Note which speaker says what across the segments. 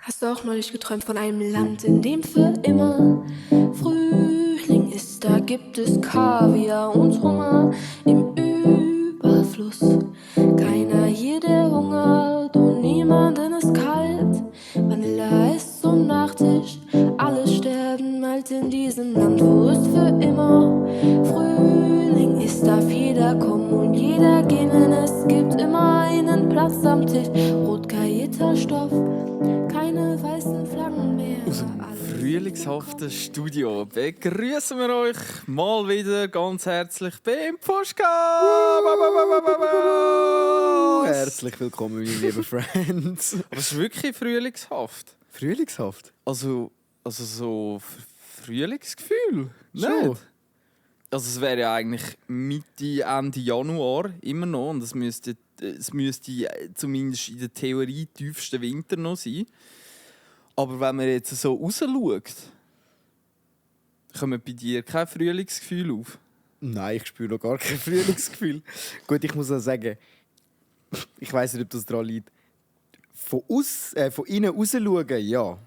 Speaker 1: Hast du auch neulich geträumt von einem Land, in dem für immer Frühling ist? Da gibt es Kaviar und Hunger im Überfluss. Keiner hier, der hungert und niemanden ist kalt. Vanilleeis zum Nachtisch, alle sterben alt in diesem Land, wo es für immer Frühling ist. Darf jeder kommen und jeder gehen, denn es gibt immer einen Platz am Tisch. Rot-karierter Stoff, keine weißen Flaggen mehr.
Speaker 2: Aus dem frühlingshaften Studio begrüßen wir euch mal wieder ganz herzlich beim Podcast.
Speaker 3: Herzlich willkommen, meine lieben Friends.
Speaker 2: Aber es ist wirklich frühlingshaft.
Speaker 3: Frühlingshaft?
Speaker 2: Also so Frühlingsgefühl.
Speaker 3: Schon?
Speaker 2: Nicht? Also es wäre ja eigentlich Mitte, Ende Januar immer noch und es müsste zumindest in der Theorie tiefsten Winter noch sein. Aber wenn man jetzt so rausschaut, kommt bei dir kein Frühlingsgefühl auf?
Speaker 3: Nein, ich spüre noch gar kein Frühlingsgefühl. Gut, ich muss auch sagen, ich weiss nicht, ob das daran liegt. Von innen raus schauen, ja.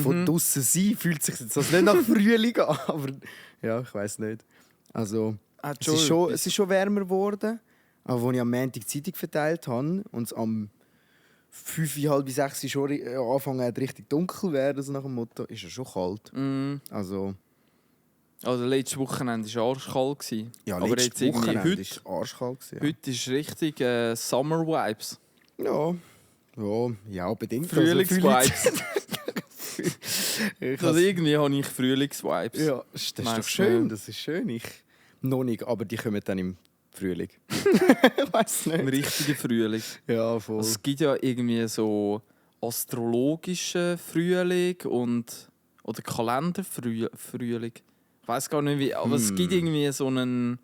Speaker 3: Von draussen sein fühlt sich jetzt also nicht nach Frühling an. Aber ja, ich weiss nicht. Also, es ist schon wärmer geworden. Aber als ich am Montag die Zeitung verteilt habe und es am 5, halb 6 schon anfangen richtig dunkel werden, so nach dem Motto, ist es schon kalt. Also
Speaker 2: letztes Wochenende war es arschkalt.
Speaker 3: ja,
Speaker 2: aber jetzt irgendwie
Speaker 3: Wochenende ist arschkalt. Ja.
Speaker 2: Heute ist richtig Summer-Vibes.
Speaker 3: Ja, bedingt.
Speaker 2: Frühlings-Vibes.
Speaker 3: Also,
Speaker 2: Also irgendwie habe ich Frühlings-Vibes.
Speaker 3: ja, das ist doch schön. Das ist schön. Ich noch nicht, aber die kommen dann im Frühling. Ich weiss nicht.
Speaker 2: Im richtigen Frühling.
Speaker 3: Ja, voll.
Speaker 2: Es gibt ja irgendwie so astrologischen Frühling oder Kalenderfrühling. Ich weiß gar nicht wie, aber es gibt irgendwie so einen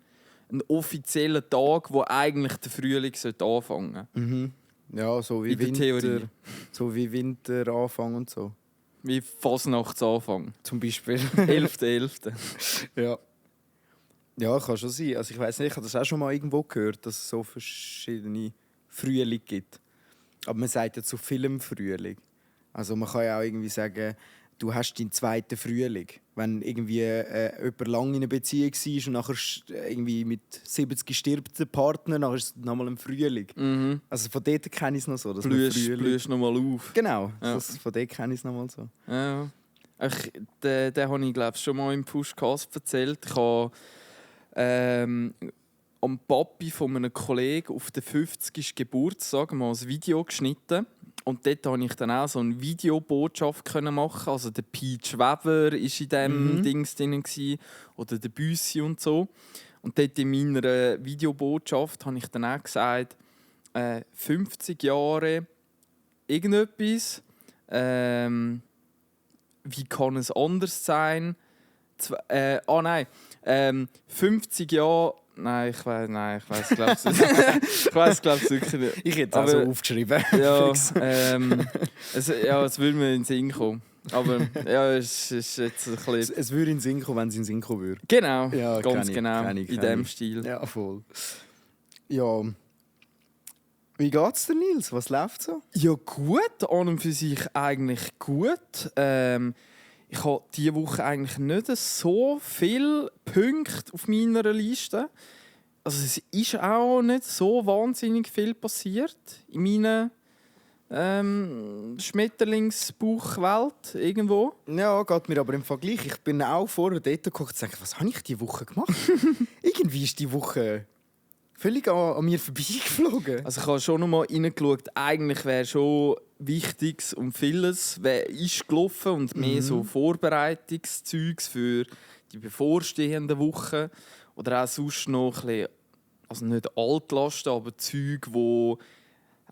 Speaker 2: offiziellen Tag, wo eigentlich der Frühling anfangen sollte.
Speaker 3: Ja, so wie
Speaker 2: in der
Speaker 3: Winter.
Speaker 2: Theorie.
Speaker 3: So wie Winteranfang und so.
Speaker 2: Wie Fasnachtsanfang.
Speaker 3: Zum Beispiel.
Speaker 2: 11.11.
Speaker 3: Ja. Ja, kann schon sein. Also ich weiss nicht, ich habe das auch schon mal irgendwo gehört, dass es so verschiedene Frühling gibt. Aber man sagt ja zu vielem Frühling. Also man kann ja auch irgendwie sagen, du hast deinen zweiten Frühling. Wenn irgendwie jemand lange in einer Beziehung war und nachher irgendwie mit 70 stirbt der Partner, dann ist es nochmal ein Frühling. Also von dort kenne ich es noch so. Dass
Speaker 2: Blühst nochmal auf.
Speaker 3: Genau,
Speaker 2: Ja.
Speaker 3: von dort kenne ich es nochmal so.
Speaker 2: Ja. Den habe ich glaube schon mal im Podcast erzählt. Ich habe am Papi von einem Kollegen auf den 50. Geburtstag mal ein Video geschnitten. Und dort konnte ich dann auch so eine Videobotschaft machen. Also der Peach Weber war in diesem Dings drin. Oder der Büssi und so. Und dort in meiner Videobotschaft habe ich dann auch gesagt, 50 Jahre irgendetwas. Wie kann es anders sein? 50 Jahre. Nein, ich weiß glaube ich nicht. Ich weiß glaube ich wirklich nicht.
Speaker 3: Ich hätte es auch so aufgeschrieben.
Speaker 2: Ja, es würde mir in den Sinn kommen. Aber ja, es ist jetzt ein bisschen...
Speaker 3: Es würde in den Sinn kommen, wenn es in den Sinn kommen würde.
Speaker 2: Genau,
Speaker 3: Ja,
Speaker 2: ganz
Speaker 3: kenn
Speaker 2: genau,
Speaker 3: ich.
Speaker 2: in diesem Stil.
Speaker 3: Ja, voll. Ja. Wie geht's dir, Nils? Was läuft so?
Speaker 2: Ja gut, an und für sich eigentlich gut. Ich habe diese Woche eigentlich nicht so viele Punkte auf meiner Liste. Also es ist auch nicht so wahnsinnig viel passiert in meiner Schmetterlingsbauchwelt irgendwo.
Speaker 3: Ja, geht mir aber im Vergleich. Ich bin auch vorher dort geguckt und dachte, was habe ich diese Woche gemacht? Irgendwie ist die Woche völlig an mir vorbeigeflogen.
Speaker 2: Also ich habe schon noch mal reingeschaut. Eigentlich wäre schon Wichtiges und vieles ist gelaufen und mehr so Vorbereitungszeugs für die bevorstehenden Wochen. Oder auch sonst noch ein bisschen, also nicht Altlasten, aber Zeug, wo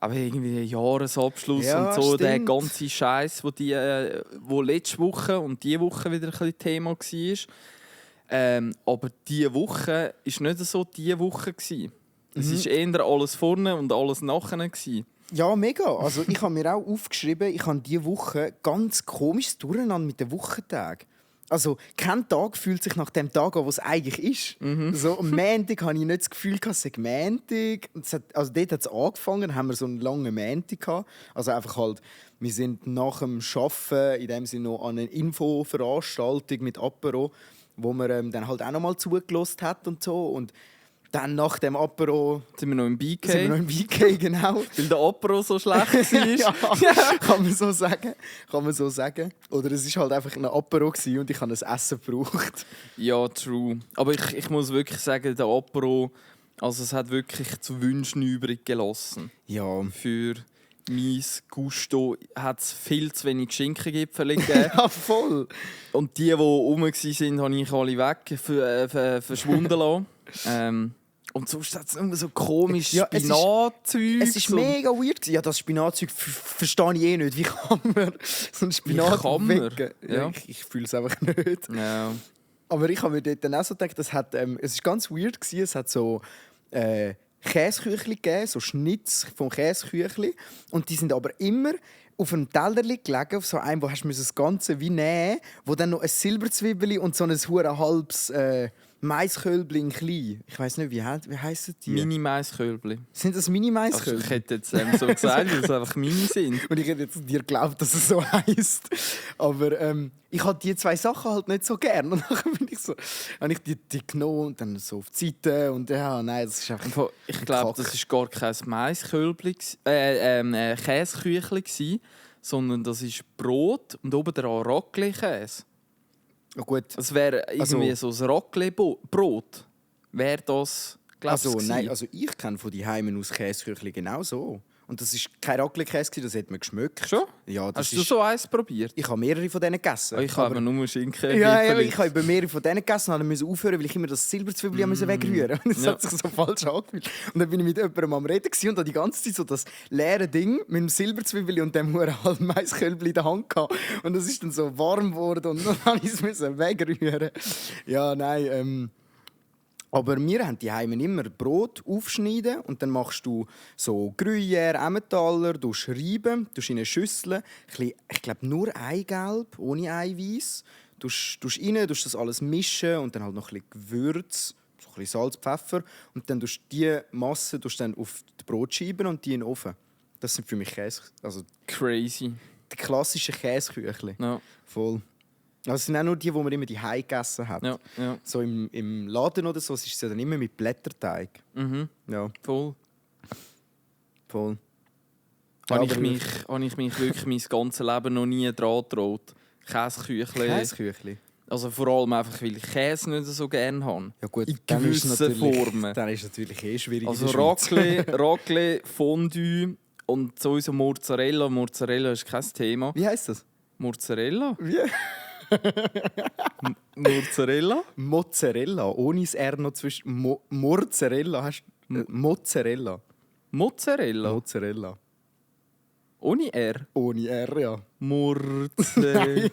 Speaker 2: aber irgendwie Jahresabschluss
Speaker 3: Ja,
Speaker 2: und so, der
Speaker 3: stimmt.
Speaker 2: ganze Scheiß, wo letzte Woche und diese Woche wieder ein bisschen Thema war. Aber diese Woche war nicht so diese Woche. Es war eher alles vorne und alles nachher.
Speaker 3: Ja, mega. Also ich habe mir auch aufgeschrieben, ich habe diese Woche ganz komisches Durcheinander mit den Wochentagen. Also, kein Tag fühlt sich nach dem Tag an, was es eigentlich ist. So, am Montag hatte ich nicht das Gefühl, es sei Montag. Also, dort hat es angefangen, haben wir so einen langen Montag gehabt. Also, einfach halt, wir sind nach dem Arbeiten in dem Sinne noch an einer Infoveranstaltung mit Apero, wo man dann halt auch noch mal zugelassen hat und so. Und dann nach dem Apero
Speaker 2: Sind wir noch im BK?
Speaker 3: sind wir noch im BK, genau.
Speaker 2: Weil der Apero so schlecht war.
Speaker 3: Ja, kann man so sagen. Kann man so sagen. Oder es war halt einfach ein Apero gewesen und ich habe ein Essen gebraucht.
Speaker 2: Ja, true. Aber ich muss wirklich sagen, der Apero, also es hat wirklich zu wünschen übrig gelassen.
Speaker 3: Ja.
Speaker 2: Für mein Gusto hat es viel zu wenig Schinkengipfel gegeben.
Speaker 3: Ja, voll.
Speaker 2: Und die rum waren, habe ich alle weg verschwunden lassen. Und sonst hat es immer so komisch
Speaker 3: Ja,
Speaker 2: Spinatzeug.
Speaker 3: Es war mega weird. Ja, das Spinatzeug verstehe ich nicht. Wie kann man so ein Spinat
Speaker 2: kann man?
Speaker 3: wecken? Ja,
Speaker 2: Ja.
Speaker 3: ich fühle es einfach nicht.
Speaker 2: Ja.
Speaker 3: Aber ich habe mir dort dann auch so gedacht, es war ganz weird gewesen. Es hat so Käseküchli gegeben, so Schnitz vom Käseküchli. Und die sind aber immer auf einem Teller gelegen, auf so einem, wo hast du das Ganze wie nähen, wo dann noch ein Silberzwiebeli und so ein hure halbes Maiskölbli klein. Ich weiß nicht, wie heissen die?
Speaker 2: Mini-Maiskölbli.
Speaker 3: Sind das
Speaker 2: Also
Speaker 3: Mini-Maiskölbli?
Speaker 2: ich hätte jetzt so gesagt, weil es einfach Mini sind.
Speaker 3: Und ich hätte jetzt dir geglaubt, dass es so heisst. Aber ich hatte die zwei Sachen halt nicht so gern. Und dann habe ich die genommen und dann so auf die Seite. Und ja, nein, das ist einfach...
Speaker 2: Ich glaube, das war gar kein Maiskölbli, Käseküchli gsi, sondern das ist Brot und oben dran Raclette-Käse.
Speaker 3: Ja, gut.
Speaker 2: Es wäre irgendwie so ein Raclette-Brot. Wäre das, glaubst du,
Speaker 3: Nein, also ich kenne von die Heimen aus Käseküchli genau so. Und das war kein Raclette-Käse, das hat man geschmeckt.
Speaker 2: Schon?
Speaker 3: Ja, das
Speaker 2: Hast du so eins probiert?
Speaker 3: Ich habe mehrere von denen gegessen.
Speaker 2: Ich habe nur Schinken.
Speaker 3: Ja, ich habe über mehrere von denen gegessen und musste aufhören, weil ich immer das Silberzwiebeln wegrühren musste. Und das
Speaker 2: Ja.
Speaker 3: hat sich so falsch angefühlt. Und dann bin ich mit jemandem am Reden und habe die ganze Zeit so das leere Ding mit dem Silberzwiebeln und dem halben Maiskölbli in der Hand gehabt. Und das ist dann so warm geworden und dann musste ich es wegrühren. Ja, nein, aber wir haben die Heimen immer Brot aufschneiden und dann machst du so Gruyère, Emmentaler, du reiben, du in eine Schüssel, ich glaube nur Eigelb, ohne Eiweiß, du rein, das alles mischen und dann halt noch ein bisschen Gewürz, so ein bisschen Salz, Pfeffer und dann tust du die Masse dann auf die Brotscheiben und die in den Ofen. Das sind für mich Käse, also
Speaker 2: Crazy.
Speaker 3: die klassischen Käseküchli.
Speaker 2: Ja.
Speaker 3: Voll. Also es sind auch nur die, die man immer die gegessen hat.
Speaker 2: Ja, ja.
Speaker 3: So im Laden oder so ist es ja dann immer mit Blätterteig.
Speaker 2: Mhm.
Speaker 3: Ja,
Speaker 2: Voll.
Speaker 3: voll.
Speaker 2: Habe
Speaker 3: aber
Speaker 2: ich mich wirklich mein ganzes Leben noch nie dran getraut. Käseküchli.
Speaker 3: Käseküchli?
Speaker 2: Also vor allem einfach, weil ich Käse nicht so gerne habe.
Speaker 3: Ja gut,
Speaker 2: In
Speaker 3: dann ist
Speaker 2: gewissen Formen.
Speaker 3: Dann ist es natürlich schwierig
Speaker 2: Also
Speaker 3: in der Schweiz.
Speaker 2: Raclette, Fondue und sowieso Mozzarella. Mozzarella ist kein Thema.
Speaker 3: Wie heisst das?
Speaker 2: Mozzarella?
Speaker 3: Wie?
Speaker 2: Mozzarella?
Speaker 3: Mozzarella, ohne das R noch zwischen... Mozzarella hast du... Mozzarella.
Speaker 2: Mozzarella?
Speaker 3: Mozzarella.
Speaker 2: Ohne R?
Speaker 3: Ohne R, ja.
Speaker 2: Mozzarella.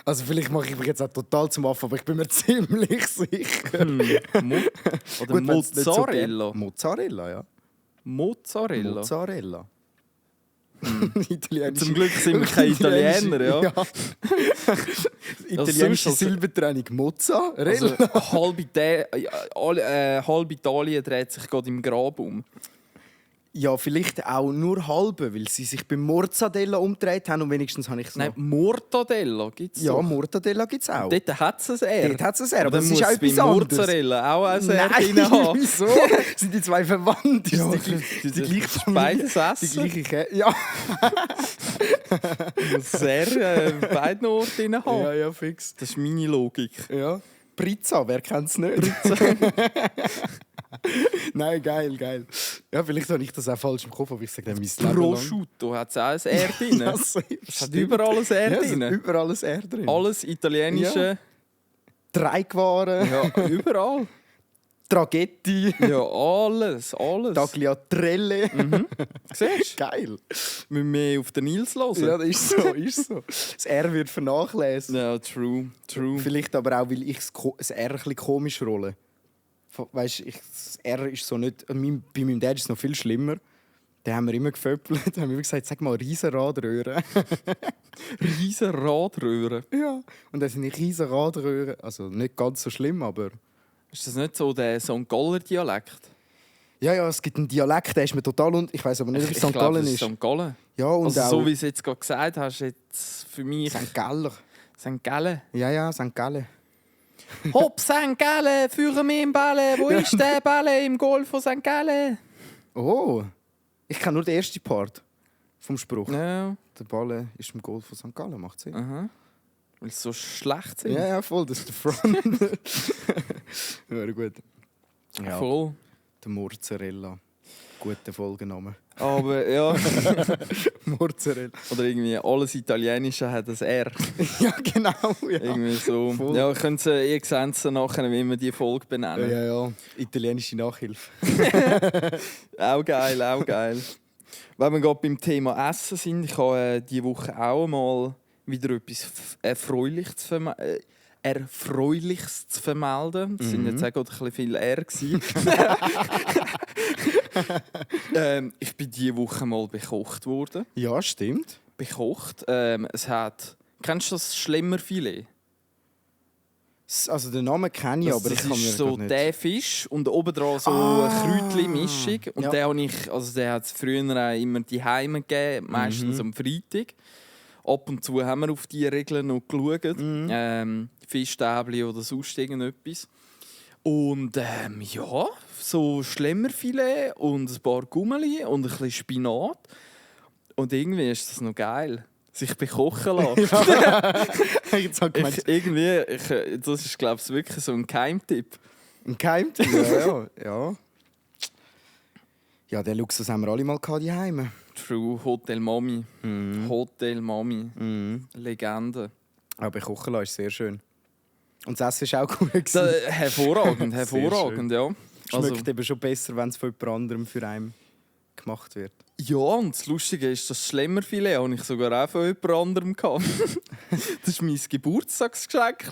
Speaker 3: Also vielleicht mache ich mich jetzt auch total zum Affen, aber ich bin mir ziemlich sicher.
Speaker 2: Oder
Speaker 3: Gut, wenn's nicht so
Speaker 2: Mozzarella?
Speaker 3: Mozzarella, ja.
Speaker 2: Mozzarella?
Speaker 3: Mozzarella. Italienische-
Speaker 2: Zum Glück sind wir keine Italiener, ja.
Speaker 3: Italienische
Speaker 2: sonst-
Speaker 3: Silbertrennung Mozzarella.
Speaker 2: Also, halb Italien dreht sich gerade im Grab um.
Speaker 3: Ja, vielleicht auch nur halbe, weil sie sich beim Mozzarella umgedreht haben und wenigstens habe ich es
Speaker 2: Nein,
Speaker 3: noch...
Speaker 2: Mortadella gibt es
Speaker 3: Ja,
Speaker 2: doch.
Speaker 3: Mortadella gibt es auch.
Speaker 2: Dort hat es ein R.
Speaker 3: Dort hat es ein R, aber
Speaker 2: Dann
Speaker 3: das
Speaker 2: muss
Speaker 3: ist auch
Speaker 2: es bei
Speaker 3: etwas anderes.
Speaker 2: Mozzarella auch ein R
Speaker 3: Nein,
Speaker 2: drin haben.
Speaker 3: wieso? Sind die zwei verwandt? Ist
Speaker 2: Ja,
Speaker 3: die gleiche
Speaker 2: das ist
Speaker 3: Familie?
Speaker 2: beides
Speaker 3: Die
Speaker 2: Essen.
Speaker 3: gleiche Ja.
Speaker 2: Muss sehr beiden Orten drin haben.
Speaker 3: Ja, ja, fix.
Speaker 2: Das ist meine Logik.
Speaker 3: Ja. Pizza, wer kennt es nicht? Nein, geil. Ja, vielleicht habe ich das auch falsch im Kopf, aber ich sage dann mein Leben lang.
Speaker 2: Prosciutto hat es auch ein R drin.
Speaker 3: Ja,
Speaker 2: Es hat überall ein R
Speaker 3: ja, es hat
Speaker 2: drin.
Speaker 3: überall ein R drin.
Speaker 2: Alles italienische.
Speaker 3: Dreigwaren,
Speaker 2: Ja, überall.
Speaker 3: Traghetti,
Speaker 2: Ja, alles.
Speaker 3: Tagliatelle.
Speaker 2: Siehst du?
Speaker 3: Geil.
Speaker 2: Wir müssen mehr auf den Nils hören.
Speaker 3: Ja, das ist so. Das R wird vernachlässigt.
Speaker 2: Ja, true.
Speaker 3: Vielleicht aber auch, weil ich das R ein bisschen komisch rolle. Weißt, das R ist so nicht... Bei meinem Dad ist es noch viel schlimmer. Den haben wir immer geföppelt. Da haben wir immer gesagt, sag mal Riesenradröhre.
Speaker 2: Riesen Radröhren.
Speaker 3: Ja. Und dann sind die riesen Radröhren. Also nicht ganz so schlimm, aber...
Speaker 2: Ist das nicht so der St. Galler Dialekt?
Speaker 3: Ja, es gibt einen Dialekt, der ist mir total... Ich weiß aber nicht, ob es St. Gallen ist.
Speaker 2: St. Gallen.
Speaker 3: Ja, und
Speaker 2: Also
Speaker 3: auch...
Speaker 2: so wie du es jetzt gerade gesagt hast, jetzt für mich...
Speaker 3: St. Galler.
Speaker 2: St. Gallen.
Speaker 3: Ja, St. Gallen.
Speaker 2: Hopp, St. Gallen, führe mich im Bälle. Wo ist der Bälle im Goal von St. Gallen?
Speaker 3: Oh, ich kenne nur den ersten Part vom Spruch.
Speaker 2: Ja.
Speaker 3: Der Ball ist im Goal von St. Gallen, macht Sinn.
Speaker 2: Aha. Weil sie so schlecht sind.
Speaker 3: Ja, voll, das ist der Front. Ja, gut. Ja,
Speaker 2: Voll.
Speaker 3: der Mozzarella. Guter Folgenname.
Speaker 2: Aber ja.
Speaker 3: Mozzarella.
Speaker 2: Oder irgendwie alles Italienische hat ein R.
Speaker 3: Ja, genau. Ja.
Speaker 2: Irgendwie so.
Speaker 3: Voll.
Speaker 2: Ja, könnt ihr sehen nachher, wie wir die Folge benennen.
Speaker 3: Ja. Italienische Nachhilfe.
Speaker 2: Auch geil, auch geil. Wenn wir gerade beim Thema Essen sind, ich habe diese Woche auch mal wieder etwas Erfreuliches zu vermelden. Es sind jetzt auch gerade ein bisschen viel R gewesen. Ich bin diese Woche mal bekocht worden.
Speaker 3: Ja, stimmt.
Speaker 2: Kennst du das Schlemmerfilet?
Speaker 3: Also den Namen kenne ich, aber ich
Speaker 2: das
Speaker 3: kann mir
Speaker 2: ist so
Speaker 3: nicht...
Speaker 2: der Fisch und obendrauf so eine Kräutchen-Mischung. Und
Speaker 3: Ja.
Speaker 2: der hat es früher auch immer die Heime gegeben, meistens am Freitag. Ab und zu haben wir auf diese Regeln noch geschaut. Fischstäbli oder sonst irgendetwas. Und ja, so Schlemmerfilet und ein paar Gummeli und ein bisschen Spinat. Und irgendwie ist das noch geil, sich bekochen lassen.
Speaker 3: Jetzt habe ich gemeint,
Speaker 2: Das ist, glaube ich, wirklich so ein Geheimtipp.
Speaker 3: ein Geheimtipp. Ja. Ja, den Luxus haben wir alle mal gehabt, die Heime.
Speaker 2: True, Hotel Mami. Hotel Mami. Legende.
Speaker 3: Aber kochen lassen ist sehr schön. Und das Essen war auch gut. gewesen.
Speaker 2: Hervorragend, hervorragend, ja.
Speaker 3: Schmeckt eben schon besser, wenn es von jemand anderem für einen gemacht wird.
Speaker 2: Ja, und das Lustige ist, das Schlemmerfilet habe ich sogar auch von jemand anderem gehabt. Das war mein Geburtstagsgeschenk.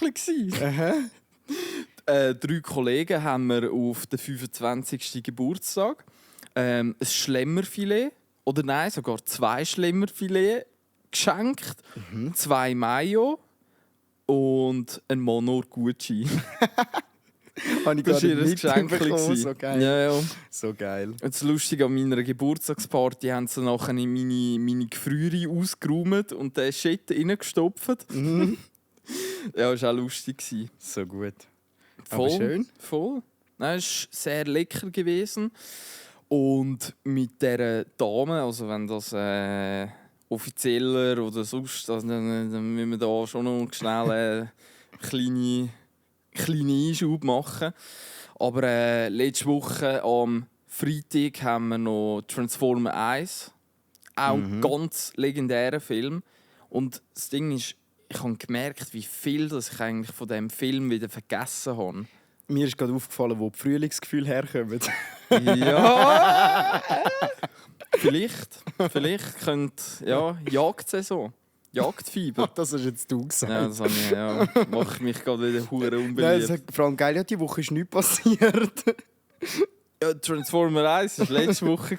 Speaker 2: 3 Kollegen haben mir auf den 25. Geburtstag ein Schlemmerfilet, oder nein, sogar 2 Schlemmerfilet geschenkt, 2 Mayo und ein Monor-Gutschein.
Speaker 3: Habe ich
Speaker 2: Das
Speaker 3: gerade
Speaker 2: war ihr Geschenk.
Speaker 3: mitbekommen. So geil.
Speaker 2: Ja.
Speaker 3: So geil.
Speaker 2: Und das Lustige an meiner Geburtstagsparty haben sie nachher in meine Gefriere ausgeräumt und den Shit reingestopft. Ja, das war auch lustig.
Speaker 3: So gut.
Speaker 2: Voll,
Speaker 3: Aber schön.
Speaker 2: Voll. Nein, es war sehr lecker gewesen. Und mit dieser Dame, also wenn das offizieller oder sonst, also dann müssen wir da schon noch schnell kleine Einschub machen. Aber letzte Woche am Freitag haben wir noch Transformer 1. Auch ein ganz legendärer Film. Und das Ding ist, ich habe gemerkt, wie viel das ich eigentlich von diesem Film wieder vergessen habe.
Speaker 3: Mir ist gerade aufgefallen, wo die Frühlingsgefühle herkommen.
Speaker 2: Ja! Vielleicht könnte Jagdsaison. Jagdfieber.
Speaker 3: Das hast jetzt du gesagt.
Speaker 2: Ja, das habe ich, ja. Mache mich gerade wieder hure
Speaker 3: Nein,
Speaker 2: unbeliebt.
Speaker 3: vor allem geil, ja, die Woche ist nichts passiert.
Speaker 2: Ja, Transformer 1 war letzte Woche.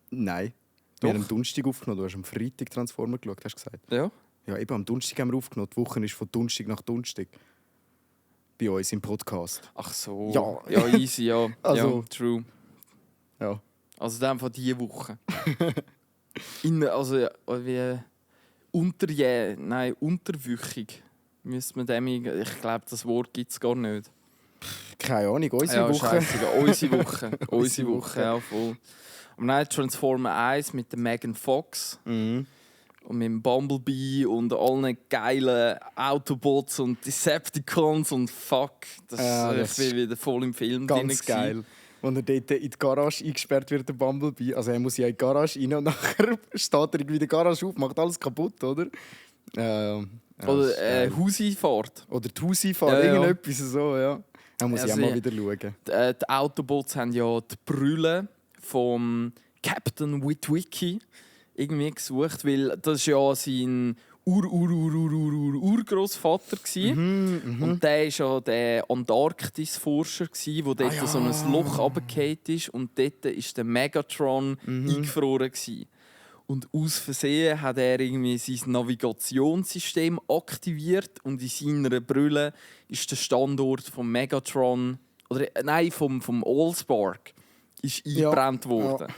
Speaker 3: Nein.
Speaker 2: Doch.
Speaker 3: Wir haben am Donnerstag aufgenommen. Du hast am Freitag Transformer geschaut, hast du gesagt.
Speaker 2: Ja.
Speaker 3: Ja, eben am Donnerstag haben wir aufgenommen. Die Woche ist von Donnerstag nach Donnerstag. Bei uns im Podcast.
Speaker 2: Ach so.
Speaker 3: Ja.
Speaker 2: Ja, easy, ja.
Speaker 3: Also-
Speaker 2: ja, true.
Speaker 3: Ja.
Speaker 2: Also dann von diese Woche. Wie unterwüchig. Müsste man dem, ich glaube, das Wort gibt es gar nicht.
Speaker 3: Keine Ahnung, unsere Woche.
Speaker 2: Scheissegal. Unsere Woche. Unsere
Speaker 3: Unsere
Speaker 2: Woche,
Speaker 3: Woche.
Speaker 2: ja, voll. Aber nein, Transformer 1 mit der Megan Fox
Speaker 3: Mhm.
Speaker 2: und mit dem Bumblebee und allen geilen Autobots und Decepticons und fuck. Ich bin wieder voll im Film drin
Speaker 3: Ganz
Speaker 2: gewesen.
Speaker 3: geil. Wenn er dort in die Garage eingesperrt wird, der Bumblebee. Also er muss ja in die Garage rein und nachher steht er irgendwie in die Garage auf, macht alles kaputt, oder?
Speaker 2: Oder Hauseinfahrt.
Speaker 3: Oder die Hauseinfahrt,
Speaker 2: Ja, ja.
Speaker 3: irgendetwas so, ja. Da muss ich
Speaker 2: Also,
Speaker 3: auch mal
Speaker 2: ja.
Speaker 3: wieder schauen.
Speaker 2: Die Autobots haben ja die Brille vom Captain Witwicky irgendwie gesucht, weil das ist ja sein Urgroßvater gsi. Und der war ja der Antarktis-Forscher, der dort so ein Loch runtergefallen ist und dort war der Megatron eingefroren gsi. Und aus Versehen hat er irgendwie sein Navigationssystem aktiviert und in seiner Brille ist der Standort vom Megatron oder nein vom Allspark ist eingebrannt worden.
Speaker 3: Ja.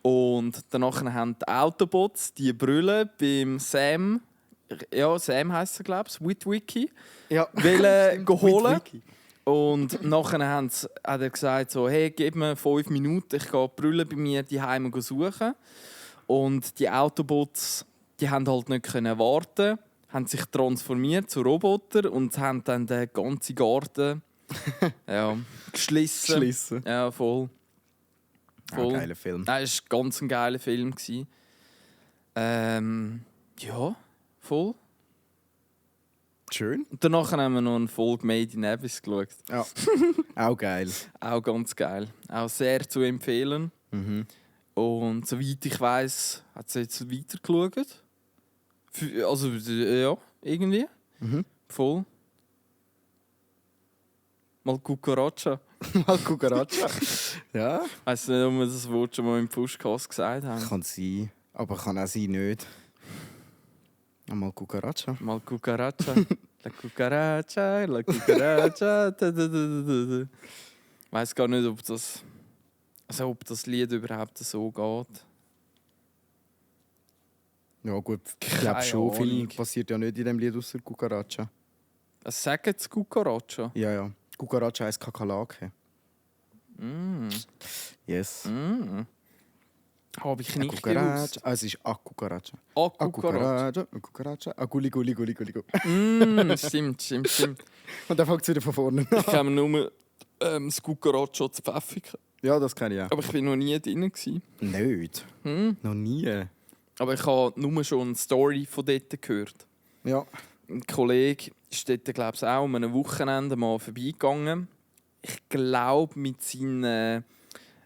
Speaker 2: Und danach haben die Autobots die Brille beim Sam, ja Sam heisst er glaube ich, Witwicky,
Speaker 3: Ja.
Speaker 2: holen. Und nachher hat er gesagt so, hey, gib mir 5 Minuten, ich gehe die Brille bei mir die Heime suchen. Und die Autobots, die haben halt nicht können warten, haben sich transformiert zu Robotern und haben dann den ganzen Garten geschlissen. Ja, voll.
Speaker 3: Ja, geiler Film.
Speaker 2: Das war ganz ein geiler Film. Ja, voll.
Speaker 3: Schön.
Speaker 2: Und danach haben wir noch eine Folge Made in Abyss geschaut.
Speaker 3: Ja. Auch geil.
Speaker 2: Auch ganz geil. Auch sehr zu empfehlen.
Speaker 3: Mhm.
Speaker 2: Und soweit ich weiss, hat sie jetzt weitergeschaut. Also, ja, irgendwie.
Speaker 3: Mhm.
Speaker 2: Voll. Mal Cucaracha.
Speaker 3: Mal Cucaracha. Ja.
Speaker 2: Ich weiss nicht, ob wir das Wort schon mal im Podcast gesagt haben.
Speaker 3: Kann sein, aber kann auch sein nicht. Mal Cucaracha.
Speaker 2: Mal Cucaracha. La Cucaracha, la Cucaracha. Ich weiss gar nicht, ob das Lied überhaupt so geht.
Speaker 3: Ja gut, ich glaube
Speaker 2: Keine
Speaker 3: schon, viel
Speaker 2: Ahnung.
Speaker 3: passiert ja nicht in dem Lied außer Cucaracha.
Speaker 2: Was sagen sie Cucaracha?
Speaker 3: Ja. Cucaracha heisst Kakerlake.
Speaker 2: Mm.
Speaker 3: Yes.
Speaker 2: Mm. Habe ich nicht
Speaker 3: Cucaracha.
Speaker 2: gewusst.
Speaker 3: Es ist a Cucaracha.
Speaker 2: Ah,
Speaker 3: A
Speaker 2: Cucaracha.
Speaker 3: Cucaracha. A Gulli.
Speaker 2: Stimmt.
Speaker 3: Und dann fängt es wieder von vorne
Speaker 2: Ich kenne nur das Cucaracha zu Pfäffiken.
Speaker 3: Ja, das kenne ich auch.
Speaker 2: Aber ich war noch nie drin.
Speaker 3: Nicht? Noch nie?
Speaker 2: Aber ich habe nur schon eine Story von dort gehört.
Speaker 3: Ja.
Speaker 2: Ein Kollege ist dort, glaube ich, auch um ein Wochenende mal vorbeigegangen. Ich glaube, mit seinen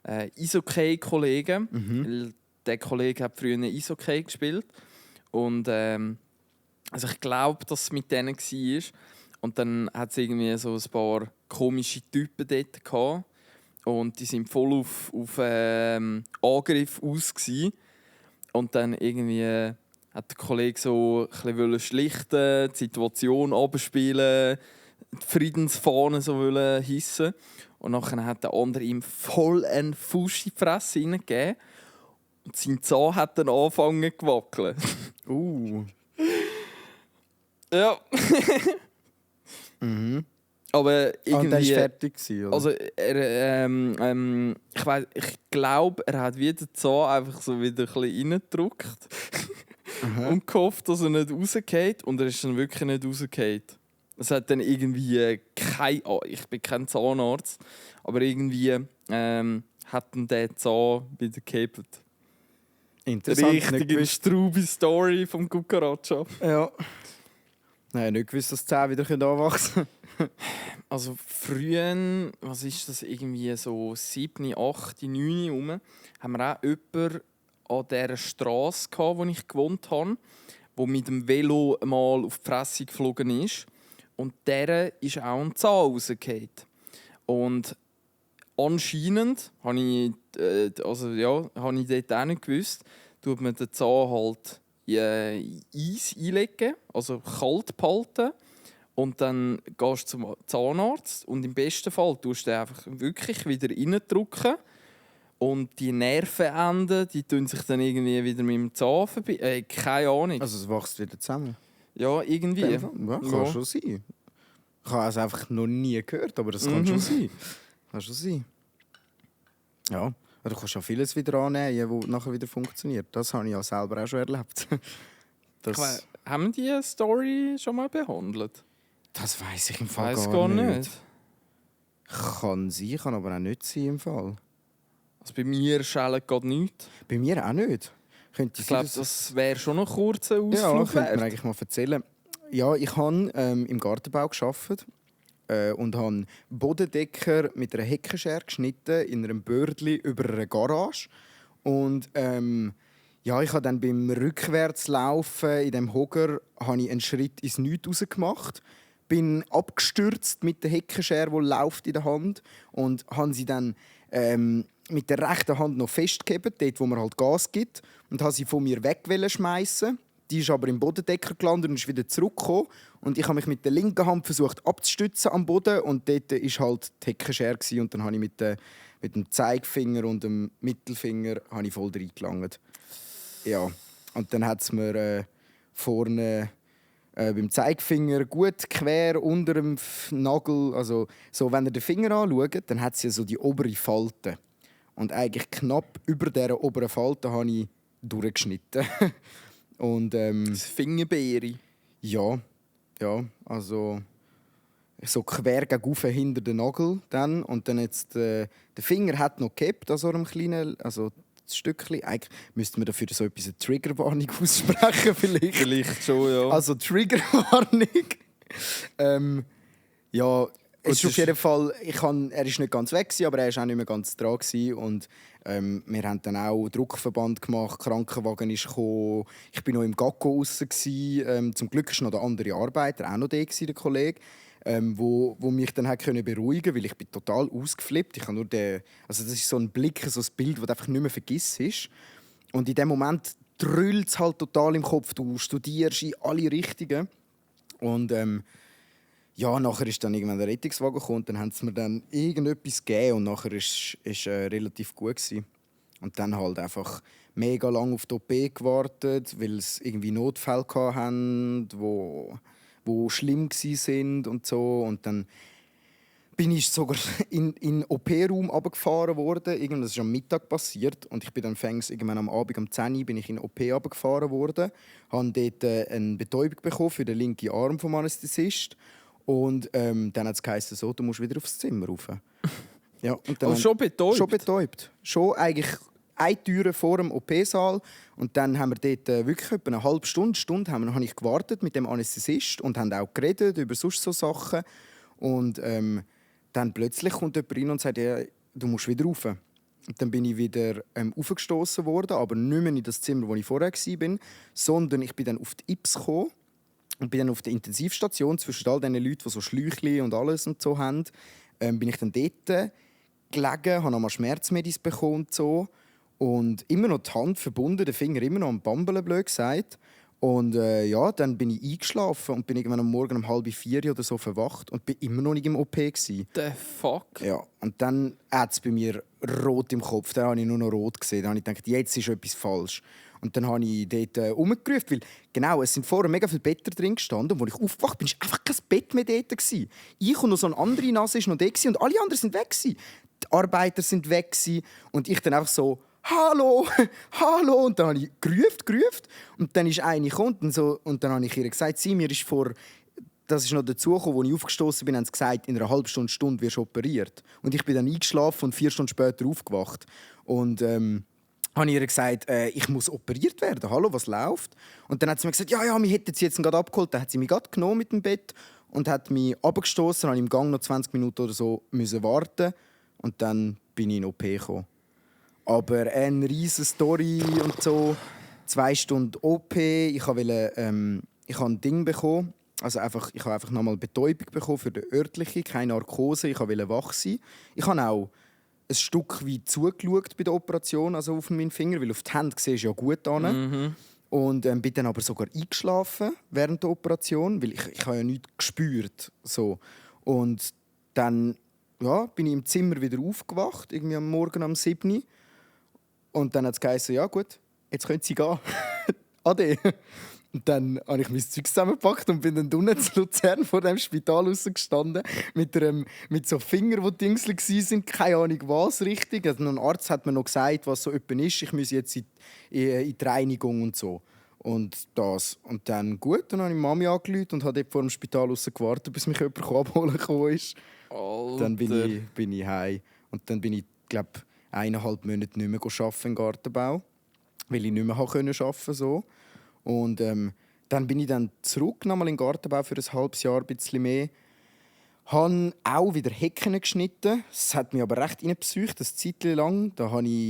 Speaker 2: Eishockey-Kollegen. Weil der Kollege hat früher Eishockey gespielt. Und also ich glaube, dass es mit denen war. Und dann hat es irgendwie so ein paar komische Typen dort gehabt. Und die sind voll auf Angriff aus gewesen. Und dann irgendwie hat der Kollege so ein bisschen schlichten, die Situation abspielen, die Friedensfahne so hissen. Und dann hat der andere ihm voll einen Fuß in die Fresse hineingegeben. Und sein Zahn hat dann angefangen zu wackeln. Ja. Aber irgendwie...
Speaker 3: Und er war fertig gewesen, oder?
Speaker 2: Also ich glaube, er hat wieder den Zahn einfach so wieder ein bisschen reingedrückt und gehofft, dass er nicht rausgeht. Und er ist dann wirklich nicht rausgeht. Es hat dann irgendwie ich bin kein Zahnarzt, aber irgendwie hat dann der Zahn wieder gehebt.
Speaker 3: Interessant.
Speaker 2: Richtige Straube Story vom Cucaracha.
Speaker 3: Ja. Nein, nicht gewusst, dass die Zähne wieder anwachsen können.
Speaker 2: Also früher, was ist das, irgendwie so 7, 8, 9 rum, haben wir auch jemanden an dieser Straße gehabt, wo ich gewohnt habe, der mit dem Velo mal auf die Fresse geflogen ist. Und der ist auch ein Zahn rausgefallen. Und anscheinend, habe ich dort auch nicht gewusst, tut man den Zahn halt in Eis einlegen, also kalt behalten. Und dann gehst du zum Zahnarzt und im besten Fall tust du den einfach wirklich wieder reindrücken. Und die Nervenenden, die tun sich dann irgendwie wieder mit dem Zahn vorbei. Keine Ahnung.
Speaker 3: Also es wächst wieder zusammen.
Speaker 2: Ja, irgendwie.
Speaker 3: Ja, kann schon sein. Ich habe es einfach noch nie gehört, aber das kann schon sein. Kann schon sein. Ja, du kannst schon vieles wieder annähen, das nachher wieder funktioniert. Das habe ich ja selber auch schon erlebt.
Speaker 2: Haben wir diese Story schon mal behandelt?
Speaker 3: Das weiss ich im
Speaker 2: Ich
Speaker 3: Fall
Speaker 2: weiss
Speaker 3: gar nicht. Kann sein, kann aber auch nicht sein im Fall.
Speaker 2: Also bei mir schält gerade nichts.
Speaker 3: Bei mir auch nicht. Könnte
Speaker 2: Ich glaube, das wäre schon noch kurz ein Ausflug
Speaker 3: ja, könnte man
Speaker 2: wert.
Speaker 3: eigentlich mal erzählen. Ja, ich habe im Gartenbau gearbeitet und habe Bodendecker mit einer Heckenschere geschnitten in einem Bördli über einer Garage. Und ja, ich habe dann beim Rückwärtslaufen in dem Hogger einen Schritt ins Nichts rausgemacht. Bin abgestürzt mit der Heckenschere, die läuft in der Hand, und habe sie dann mit der rechten Hand noch festgehalten, dort wo man halt Gas gibt, und habe sie von mir weg schmeißen. Die ist aber im Bodendecker gelandet und ist wieder zurückgekommen. Und ich habe mich mit der linken Hand versucht abzustützen am Boden, und dort war halt die Heckenschere und dann habe ich mit dem Zeigefinger und dem Mittelfinger habe ich voll reingelangt. Ja, und dann hat es mir vorne beim Zeigefinger gut quer unter dem Nagel, also so, wenn ihr den Finger anschaut, dann hat es ja so die obere Falte. Und eigentlich knapp über dieser oberen Falte habe ich durchgeschnitten. Und,
Speaker 2: Das Fingerbeere.
Speaker 3: ja, also so quer gegenüber hinter den Nagel dann. Und dann jetzt, der Finger hat noch gehabt an so einem kleinen, also das Stückchen. Eigentlich müsste man dafür so etwas, eine Triggerwarnung aussprechen vielleicht.
Speaker 2: Vielleicht schon, ja.
Speaker 3: Also Triggerwarnung. Ja, es ist auf jeden Fall, er war nicht ganz weg, aber er war auch nicht mehr ganz dran. Und wir haben dann auch Druckverband gemacht, Krankenwagen ist gekommen. Ich war noch im Gacko draussen. Zum Glück war noch der andere Arbeiter, auch noch der Kollege, wo mich dann beruhigen konnte, weil ich bin total ausgeflippt. Ich habe nur also das ist so ein Blick, so ein Bild, das du einfach nicht mehr vergisst. Und in dem Moment drüllt es halt total im Kopf. Du studierst in alle Richtungen. Und ja, nachher ist dann irgendwann der Rettungswagen gekommen und dann haben sie mir dann irgendetwas gegeben und nachher ist relativ gut gewesen. Und dann halt einfach mega lange auf die OP gewartet, weil es irgendwie Notfälle hatten, wo schlimm sind und so. Und dann bin ich sogar in den OP-Raum runtergefahren worden. Das ist am Mittag passiert und ich bin dann irgendwann am Abend um 10 Uhr bin ich in den OP runtergefahren worden. Habe dort eine Betäubung bekommen für den linken Arm vom Anästhesist. Und dann hat es geheißen, so, du musst wieder aufs Zimmer rauf. Ja, und dann
Speaker 2: schon betäubt?
Speaker 3: Schon betäubt. Schon eigentlich eine Tür vor dem OP-Saal. Und dann haben wir dort wirklich etwa eine halbe Stunde habe ich gewartet mit dem Anästhesist und haben auch geredet über sonst so Sachen. Und dann plötzlich kommt jemand rein und sagt, ja, du musst wieder rauf. Und dann bin ich wieder aufgestoßen worden, aber nicht mehr in das Zimmer, wo ich vorher war, sondern ich bin dann auf die Ips gekommen. Und bin dann auf der Intensivstation zwischen all diesen Leuten, die so Schläuche und alles und so haben, bin ich dann dort gelegen, habe nochmal Schmerzmedis bekommen und so. Und immer noch die Hand verbunden, der Finger immer noch am Bambeln, blöd gesagt. Und ja, dann bin ich eingeschlafen und bin irgendwann am Morgen um 3:30 oder so verwacht und bin immer noch nicht im OP gewesen.
Speaker 2: The fuck?
Speaker 3: Ja, und dann hat es bei mir rot im Kopf. Dann habe ich nur noch rot gesehen. Dann habe ich gedacht, jetzt ist etwas falsch. Und dann habe ich dort rumgerufen, weil genau, es sind vorher mega viele Betten drin gestanden. Und als ich aufgewacht bin, war einfach kein Bett mehr dort. Ich und noch so eine andere Nase war noch da und alle anderen sind weg. Die Arbeiter sind weg. Und ich dann einfach so, «Hallo, hallo!» Und dann habe ich gerufen. Und dann ist eine gekommen und dann habe ich ihr gesagt, mir ist das ist noch dazu gekommen, als ich aufgestoßen bin, haben sie gesagt, in einer halben Stunde wirst du operiert. Und ich bin dann eingeschlafen und 4 Stunden später aufgewacht. Und habe ich ihr gesagt, ich muss operiert werden. Hallo, was läuft? Und dann hat sie mir gesagt, ja, wir hätten sie jetzt gerade abgeholt. Dann hat sie mich gerade genommen mit dem Bett und hat mich abgestoßen. Dann musste ich im Gang noch 20 Minuten oder so warten. Und dann bin ich in OP gekommen. Aber eine riesige Story und so. 2 Stunden OP. Ich wollte ein Ding bekommen. Also ich habe einfach nochmal Betäubung bekommen für die örtliche, keine Narkose. Ich wollte wach sein. Ich habe auch ein Stück weit zugeschaut bei der Operation, also auf meinen Finger, weil auf die Hände siehst du ja gut an.
Speaker 2: Mhm.
Speaker 3: Und bin dann aber sogar eingeschlafen während der Operation, weil ich habe ja nichts gespürt. So. Und dann bin ich im Zimmer wieder aufgewacht, irgendwie am Morgen um 7 Uhr. Und dann hat es geheißen, ja gut, jetzt können Sie gehen. Ade. Und dann habe ich mein Zeug zusammengepackt und bin dann unten in Luzern vor dem Spital rausgestanden mit so Fingern, die Dingsel waren, keine Ahnung was richtig. Also ein Arzt hat mir noch gesagt, was so jemand ist. Ich muss jetzt in die Reinigung und so. Und das. Und dann gut, dann habe ich Mami angerufen und habe dort vor dem Spital gewartet, bis mich jemand abholen kam. Dann bin ich heim. Und dann bin ich, glaube ich, 1,5 Monate nicht mehr arbeiten im Gartenbau, weil ich nicht mehr arbeiten konnte. So. Und dann bin ich dann zurück nochmal in den Gartenbau für ein halbes Jahr, ein bisschen mehr. Habe auch wieder Hecken geschnitten. Das hat mich aber recht reingepsycht, das Zeitchen lang. Das war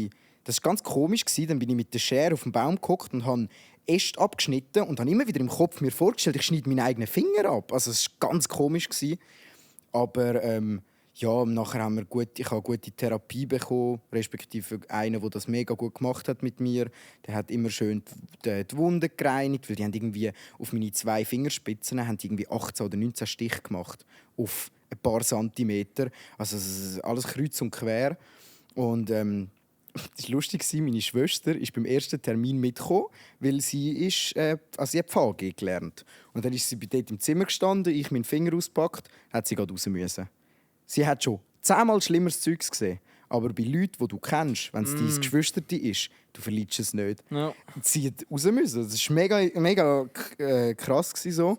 Speaker 3: ganz komisch. Dann bin ich mit der Schere auf den Baum gehockt und habe Äste abgeschnitten und habe immer wieder im Kopf mir vorgestellt, ich schneide meinen eigenen Finger ab. Also es war ganz komisch. Aber Ja, nachher haben wir ich habe gute Therapie bekommen, respektive einer, der das mega gut gemacht hat mit mir. Der hat immer schön die Wunden gereinigt, weil die haben irgendwie auf meine 2 Fingerspitzen haben die irgendwie 18 oder 19 Stich gemacht auf ein paar Zentimeter. Also es ist alles kreuz und quer. Und das war lustig, meine Schwester ist beim ersten Termin mitgekommen, weil sie sie hat VG gelernt. Und dann ist sie dort im Zimmer gestanden, ich meinen Finger ausgepackt, hat sie gerade raus müssen. Sie hat schon 10-mal schlimmeres Zeugs gesehen. Aber bei Leuten, die du kennst, wenn es dein Geschwisterte ist, du verlierst es nicht.
Speaker 2: Ja.
Speaker 3: Sie hat raus müssen. Das war mega krass. So.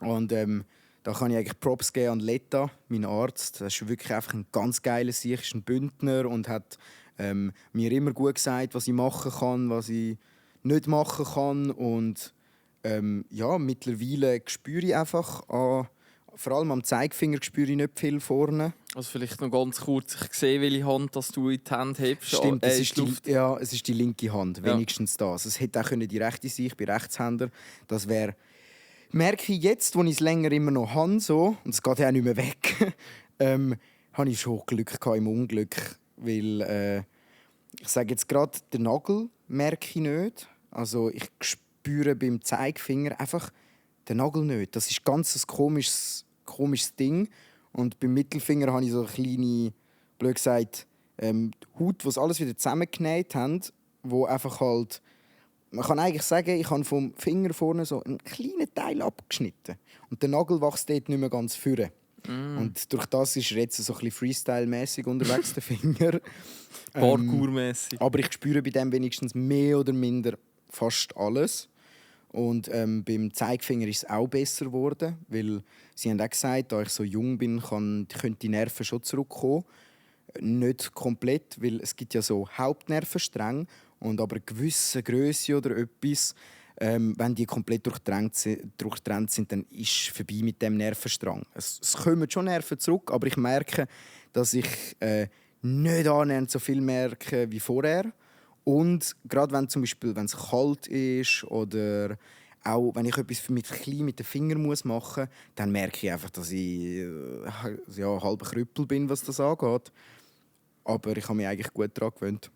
Speaker 3: Und da kann ich eigentlich Props geben an Letta, meinen Arzt. Das ist wirklich einfach ein ganz geiler Sieg, ist ein Bündner und hat mir immer gut gesagt, was ich machen kann, was ich nicht machen kann. Und mittlerweile spüre ich einfach vor allem am Zeigefinger spüre ich nicht viel vorne.
Speaker 2: Also vielleicht noch ganz kurz, ich sehe, welche Hand dass du in die Hand hebst.
Speaker 3: Stimmt, es ist
Speaker 2: Luft.
Speaker 3: es ist die linke Hand, wenigstens das. Es hätte auch die rechte sein, ich bin Rechtshänder. Das wäre, merke ich jetzt, wo ich es länger immer noch habe, so, und es geht ja auch nicht mehr weg, habe ich schon Glück gehabt im Unglück. Weil, ich sage jetzt gerade, den Nagel merke ich nicht. Also ich spüre beim Zeigefinger einfach den Nagel nicht. Das ist ganz ein komisches Ding. Und beim Mittelfinger habe ich so eine kleine, blöd gesagt, Haut, die alles wieder zusammengenäht haben, wo einfach halt, man kann eigentlich sagen, ich habe vom Finger vorne so einen kleinen Teil abgeschnitten. Und der Nagel wächst dort nicht mehr ganz vorne. Und durch das ist er jetzt so ein bisschen Freestyle-mäßig unterwegs, der Finger.
Speaker 2: Parkour-mäßig.
Speaker 3: Aber ich spüre bei dem wenigstens mehr oder minder fast alles. Und beim Zeigefinger ist es auch besser geworden, weil sie haben auch gesagt, da ich so jung bin, können die Nerven schon zurückkommen. Nicht komplett, weil es gibt ja so Hauptnervenstränge und aber eine gewisse Größe oder etwas, wenn die komplett durchtrennt sind, dann ist es vorbei mit dem Nervenstrang. Es kommen schon Nerven zurück, aber ich merke, dass ich nicht annähernd so viel merke wie vorher. Und gerade wenn zum Beispiel, wenn es kalt ist oder auch wenn ich etwas mit den Fingern machen muss, dann merke ich einfach, dass ich halb Krüppel bin, was das angeht. Aber ich habe mich eigentlich gut daran gewöhnt.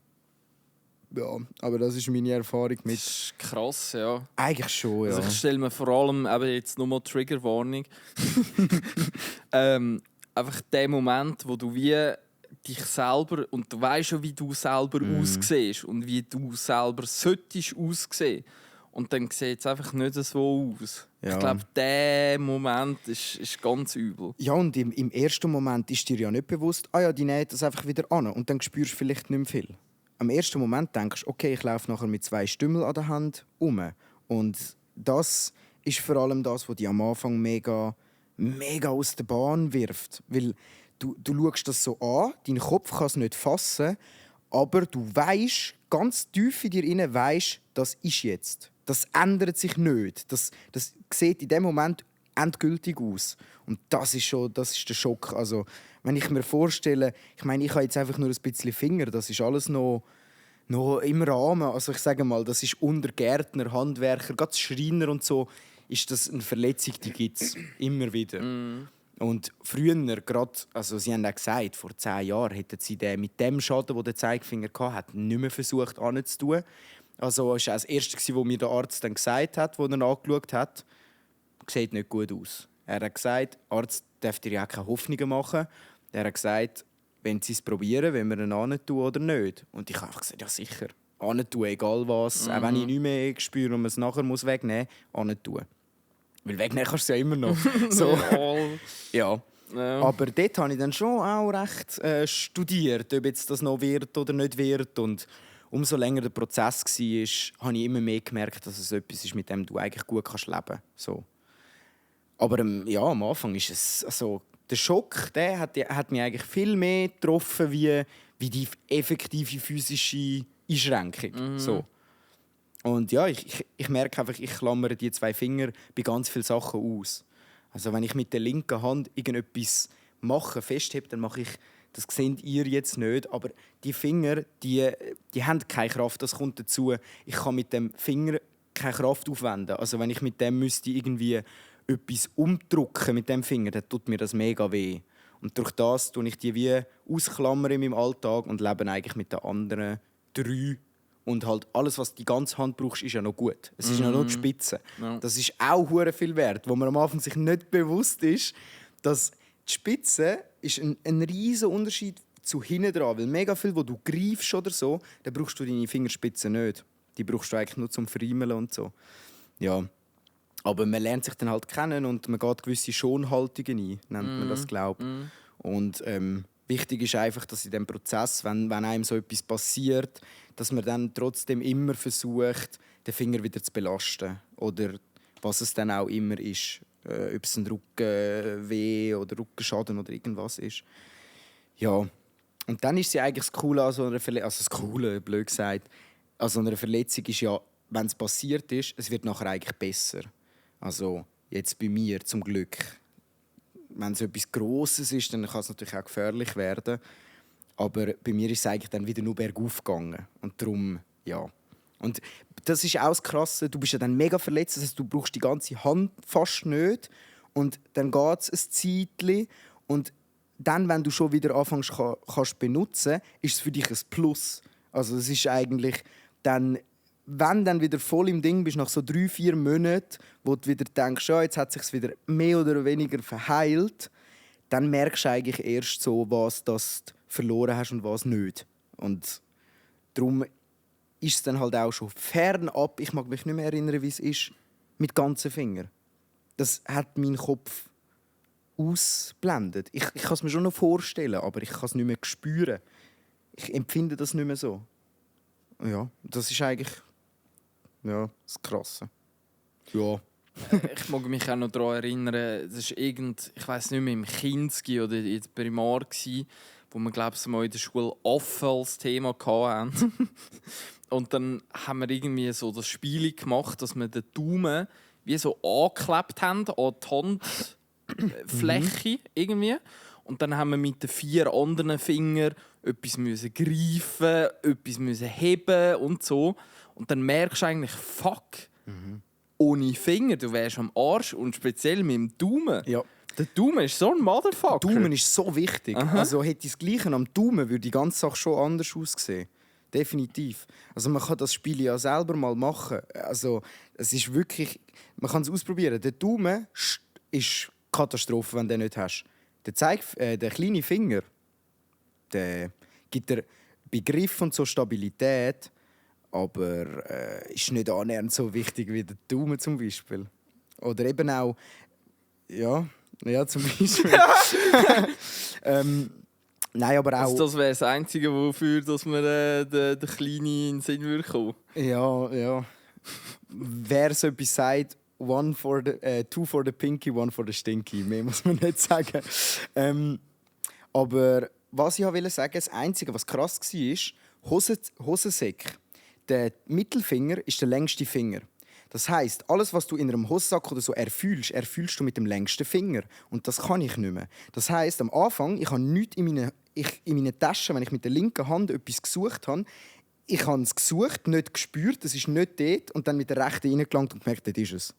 Speaker 3: Ja, aber das ist meine Erfahrung mit.
Speaker 2: Das ist krass, ja.
Speaker 3: Eigentlich schon, ja.
Speaker 2: Also ich stelle mir vor allem jetzt nochmal Triggerwarnung. Einfach der Moment, wo du wie dich selber und du weißt schon, wie du selber aussiehst und wie du selber solltest aussehen. Und dann sieht es einfach nicht so aus.
Speaker 3: Ja.
Speaker 2: Ich glaube, der Moment ist ganz übel.
Speaker 3: Ja, und im ersten Moment ist dir ja nicht bewusst, die näht das einfach wieder an. Und dann spürst du vielleicht nicht mehr viel. Am ersten Moment denkst du, okay, ich laufe nachher mit 2 Stümmeln an der Hand rum. Und das ist vor allem das, was dich am Anfang mega aus der Bahn wirft. Weil du schaust das so an, dein Kopf kann es nicht fassen, aber du weißt, ganz tief in dir inne weisst, das ist jetzt. Das ändert sich nicht. Das sieht in dem Moment endgültig aus. Und das ist der Schock. Also, wenn ich mir vorstelle, ich meine, ich habe jetzt einfach nur ein bisschen Finger, das ist alles noch im Rahmen. Also ich sage mal, das ist unter Gärtner, Handwerker, gerade Schreiner und so, ist das eine Verletzung, die gibt es immer wieder. Und früher, gerade, also sie haben auch gesagt, vor 10 Jahren hätten sie den mit dem Schaden, den der Zeigefinger hatte, nicht mehr versucht anzutun. Also das war das Erste, was mir der Arzt dann gesagt hat, als er ihn angeschaut hat. Sieht nicht gut aus. Er hat gesagt, der Arzt darf dir ja keine Hoffnungen machen. Er hat gesagt, wenn sie es probieren, wenn wir ihn antun oder nicht. Und ich habe einfach gesagt, ja sicher. Antun, egal was. Auch wenn ich nicht mehr spüre und man es nachher wegnehmen muss, antun. Weil wegnehmen kannst du es ja immer noch. So. Ja. Aber dort habe ich dann schon auch recht studiert, ob jetzt das noch wird oder nicht wird. Und umso länger der Prozess war, habe ich immer mehr gemerkt, dass es etwas ist, mit dem du eigentlich gut leben kannst. So. Aber am Anfang ist es also, der Schock, der hat mich eigentlich viel mehr getroffen wie die effektive physische Einschränkung. So. Und ja, ich merke einfach, ich klammere die 2 Finger bei ganz vielen Sachen aus. Also wenn ich mit der linken Hand irgendetwas mache, festhebe, dann mache ich, das seht ihr jetzt nicht, aber die Finger, die haben keine Kraft, das kommt dazu. Ich kann mit dem Finger keine Kraft aufwenden. Also wenn ich mit dem müsste irgendwie etwas umdrücken mit dem Finger, dann tut mir das mega weh. Und durch das tue ich die wie ausklammern in meinem Alltag und lebe eigentlich mit den anderen 3. Und halt alles, was die ganze Hand brauchst, ist ja noch gut. Es ist ja noch die Spitze.
Speaker 2: Ja.
Speaker 3: Das ist auch hure viel wert, wo man am Anfang sich nicht bewusst ist, dass die Spitze ist ein riesiger Unterschied zu hinten dran. Weil mega viel, wo du greifst oder so, dann brauchst du deine Fingerspitzen nicht. Die brauchst du eigentlich nur zum Friemeln und so. Ja. Aber man lernt sich dann halt kennen und man geht gewisse Schonhaltungen ein, nennt man das, glaube ich. Und wichtig ist einfach, dass in diesem Prozess, wenn einem so etwas passiert, dass man dann trotzdem immer versucht, den Finger wieder zu belasten. Oder was es dann auch immer ist. Ob es ein Rückenweh oder Rückenschaden oder irgendwas ist. Ja. Und dann ist sie eigentlich das Coole an so einer Verletzung, also das Coole, blöd gesagt, an so einer Verletzung ist ja, wenn es passiert ist, es wird nachher eigentlich besser. Also jetzt bei mir zum Glück. Wenn es etwas Grosses ist, dann kann es natürlich auch gefährlich werden. Aber bei mir ist es eigentlich dann wieder nur bergauf gegangen. Und darum, ja. Und das ist auch das Krasse, du bist ja dann mega verletzt, das heißt, du brauchst die ganze Hand fast nicht. Und dann geht es ein Zeitchen. Und dann, wenn du schon wieder anfängst kannst benutzen, ist es für dich ein Plus. Also es ist eigentlich dann, wenn du dann wieder voll im Ding bist, nach so 3-4 Monaten, wo du wieder denkst, ja, jetzt hat es sich wieder mehr oder weniger verheilt, dann merkst du eigentlich erst so, was das du verloren hast und was nicht. Und darum ist es dann halt auch schon fernab. Ich mag mich nicht mehr erinnern, wie es ist, mit ganzen Fingern. Das hat mein Kopf ausblendet. Ich kann es mir schon noch vorstellen, aber ich kann es nicht mehr spüren. Ich empfinde das nicht mehr so. Ja, das ist eigentlich das Krasse. Ja.
Speaker 2: Ich mag mich auch noch daran erinnern, das war ich weiss nicht mehr, im Kinski oder in der Primar, wo wir, glaube ich, mal in der Schule Affe als Thema hatten. Und dann haben wir irgendwie so das Spiel gemacht, dass wir den Daumen wie so angeklebt haben an die Handfläche irgendwie. Und dann haben wir mit den 4 anderen Fingern etwas greifen, etwas heben und so. Und dann merkst du eigentlich, fuck, ohne Finger, du wärst am Arsch. Und speziell mit dem Daumen.
Speaker 3: Ja.
Speaker 2: Der Daumen ist so ein Motherfucker.
Speaker 3: Der Daumen ist so wichtig.
Speaker 2: Aha.
Speaker 3: Also hätte ich das Gleiche am Daumen, würde die ganze Sache schon anders aussehen. Definitiv. Also man kann das Spiel ja selber mal machen. Also es ist wirklich, man kann es ausprobieren. Der Daumen ist Katastrophe, wenn du den nicht hast. Der kleine Finger, der gibt dir Begriff und so Stabilität, aber ist nicht annähernd so wichtig wie der Daumen zum Beispiel. Oder eben auch, ja zum Beispiel. Nein, aber auch...
Speaker 2: Also das wäre das Einzige, wofür dass wir den Kleinen in den Sinn würde kommen.
Speaker 3: Ja. Wer so etwas sagt, 2 for the Pinky, 1 for the Stinky. Mehr muss man nicht sagen. Aber was ich wollte sagen, das Einzige, was krass war, Hosensäcke. Der Mittelfinger ist der längste Finger. Das heisst, alles, was du in einem Hosensack oder so erfüllst du mit dem längsten Finger. Und das kann ich nicht mehr. Das heisst, am Anfang, ich habe nichts in meinen Taschen, wenn ich mit der linken Hand etwas gesucht habe, ich habe es gesucht, nicht gespürt, es ist nicht dort und dann mit der rechten reingelangt und gemerkt, dort ist es.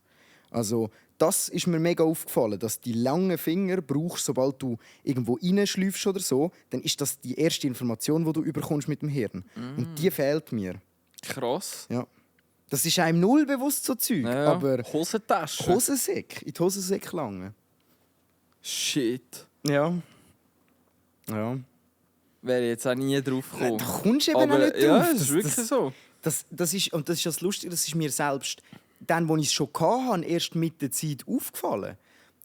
Speaker 3: Also, das ist mir mega aufgefallen, dass die langen Finger brauchst, sobald du irgendwo reinschläufst oder so, dann ist das die erste Information, die du überkommst mit dem Hirn. Und die fehlt mir.
Speaker 2: Krass.
Speaker 3: Ja. Das ist einem null bewusst, so Zeug.
Speaker 2: Ja.
Speaker 3: Aber
Speaker 2: Hosentasche.
Speaker 3: Hosensäcke, in die Hosensäcke langen.
Speaker 2: Shit.
Speaker 3: Ja.
Speaker 2: Wäre ich jetzt auch nie drauf gekommen.
Speaker 3: Da kommst du eben
Speaker 2: Aber
Speaker 3: auch nicht drauf.
Speaker 2: ja, das ist wirklich so.
Speaker 3: Das ist das Lustige, das ist mir selbst, dann, als ich es schon hatte, erst mit der Zeit aufgefallen.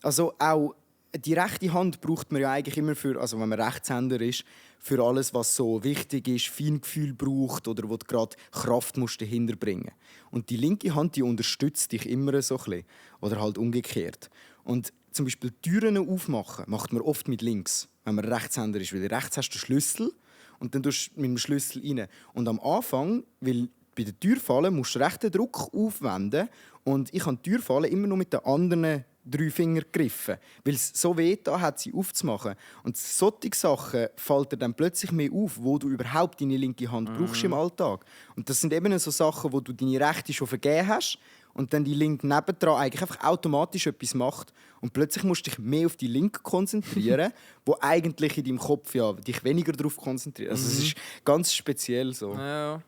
Speaker 3: Also auch die rechte Hand braucht man ja eigentlich immer für, also wenn man Rechtshänder ist, für alles, was so wichtig ist, Feingefühl braucht oder wo du gerade Kraft musst dahinter bringen. Und die linke Hand, die unterstützt dich immer so ein bisschen. Oder halt umgekehrt. Und zum Beispiel Türen aufmachen macht man oft mit links, wenn man Rechtshänder ist. Weil rechts hast du den Schlüssel und dann tust du mit dem Schlüssel rein. Und am Anfang, weil bei der Türfalle musst du rechten Druck aufwenden und ich habe die Türfalle immer nur mit den anderen 3 Fingern gegriffen, weil es so weh da hat, sie aufzumachen. Und solche Sachen fällt dir dann plötzlich mehr auf, wo du überhaupt deine linke Hand brauchst im Alltag. Und das sind eben so Sachen, wo du deine rechte schon vergeben hast und dann die Link nebendran eigentlich einfach automatisch etwas macht und plötzlich musst du dich mehr auf die Link konzentrieren, wo eigentlich in deinem Kopf ja dich weniger darauf konzentriert. Also es ist ganz speziell so.
Speaker 2: Ja.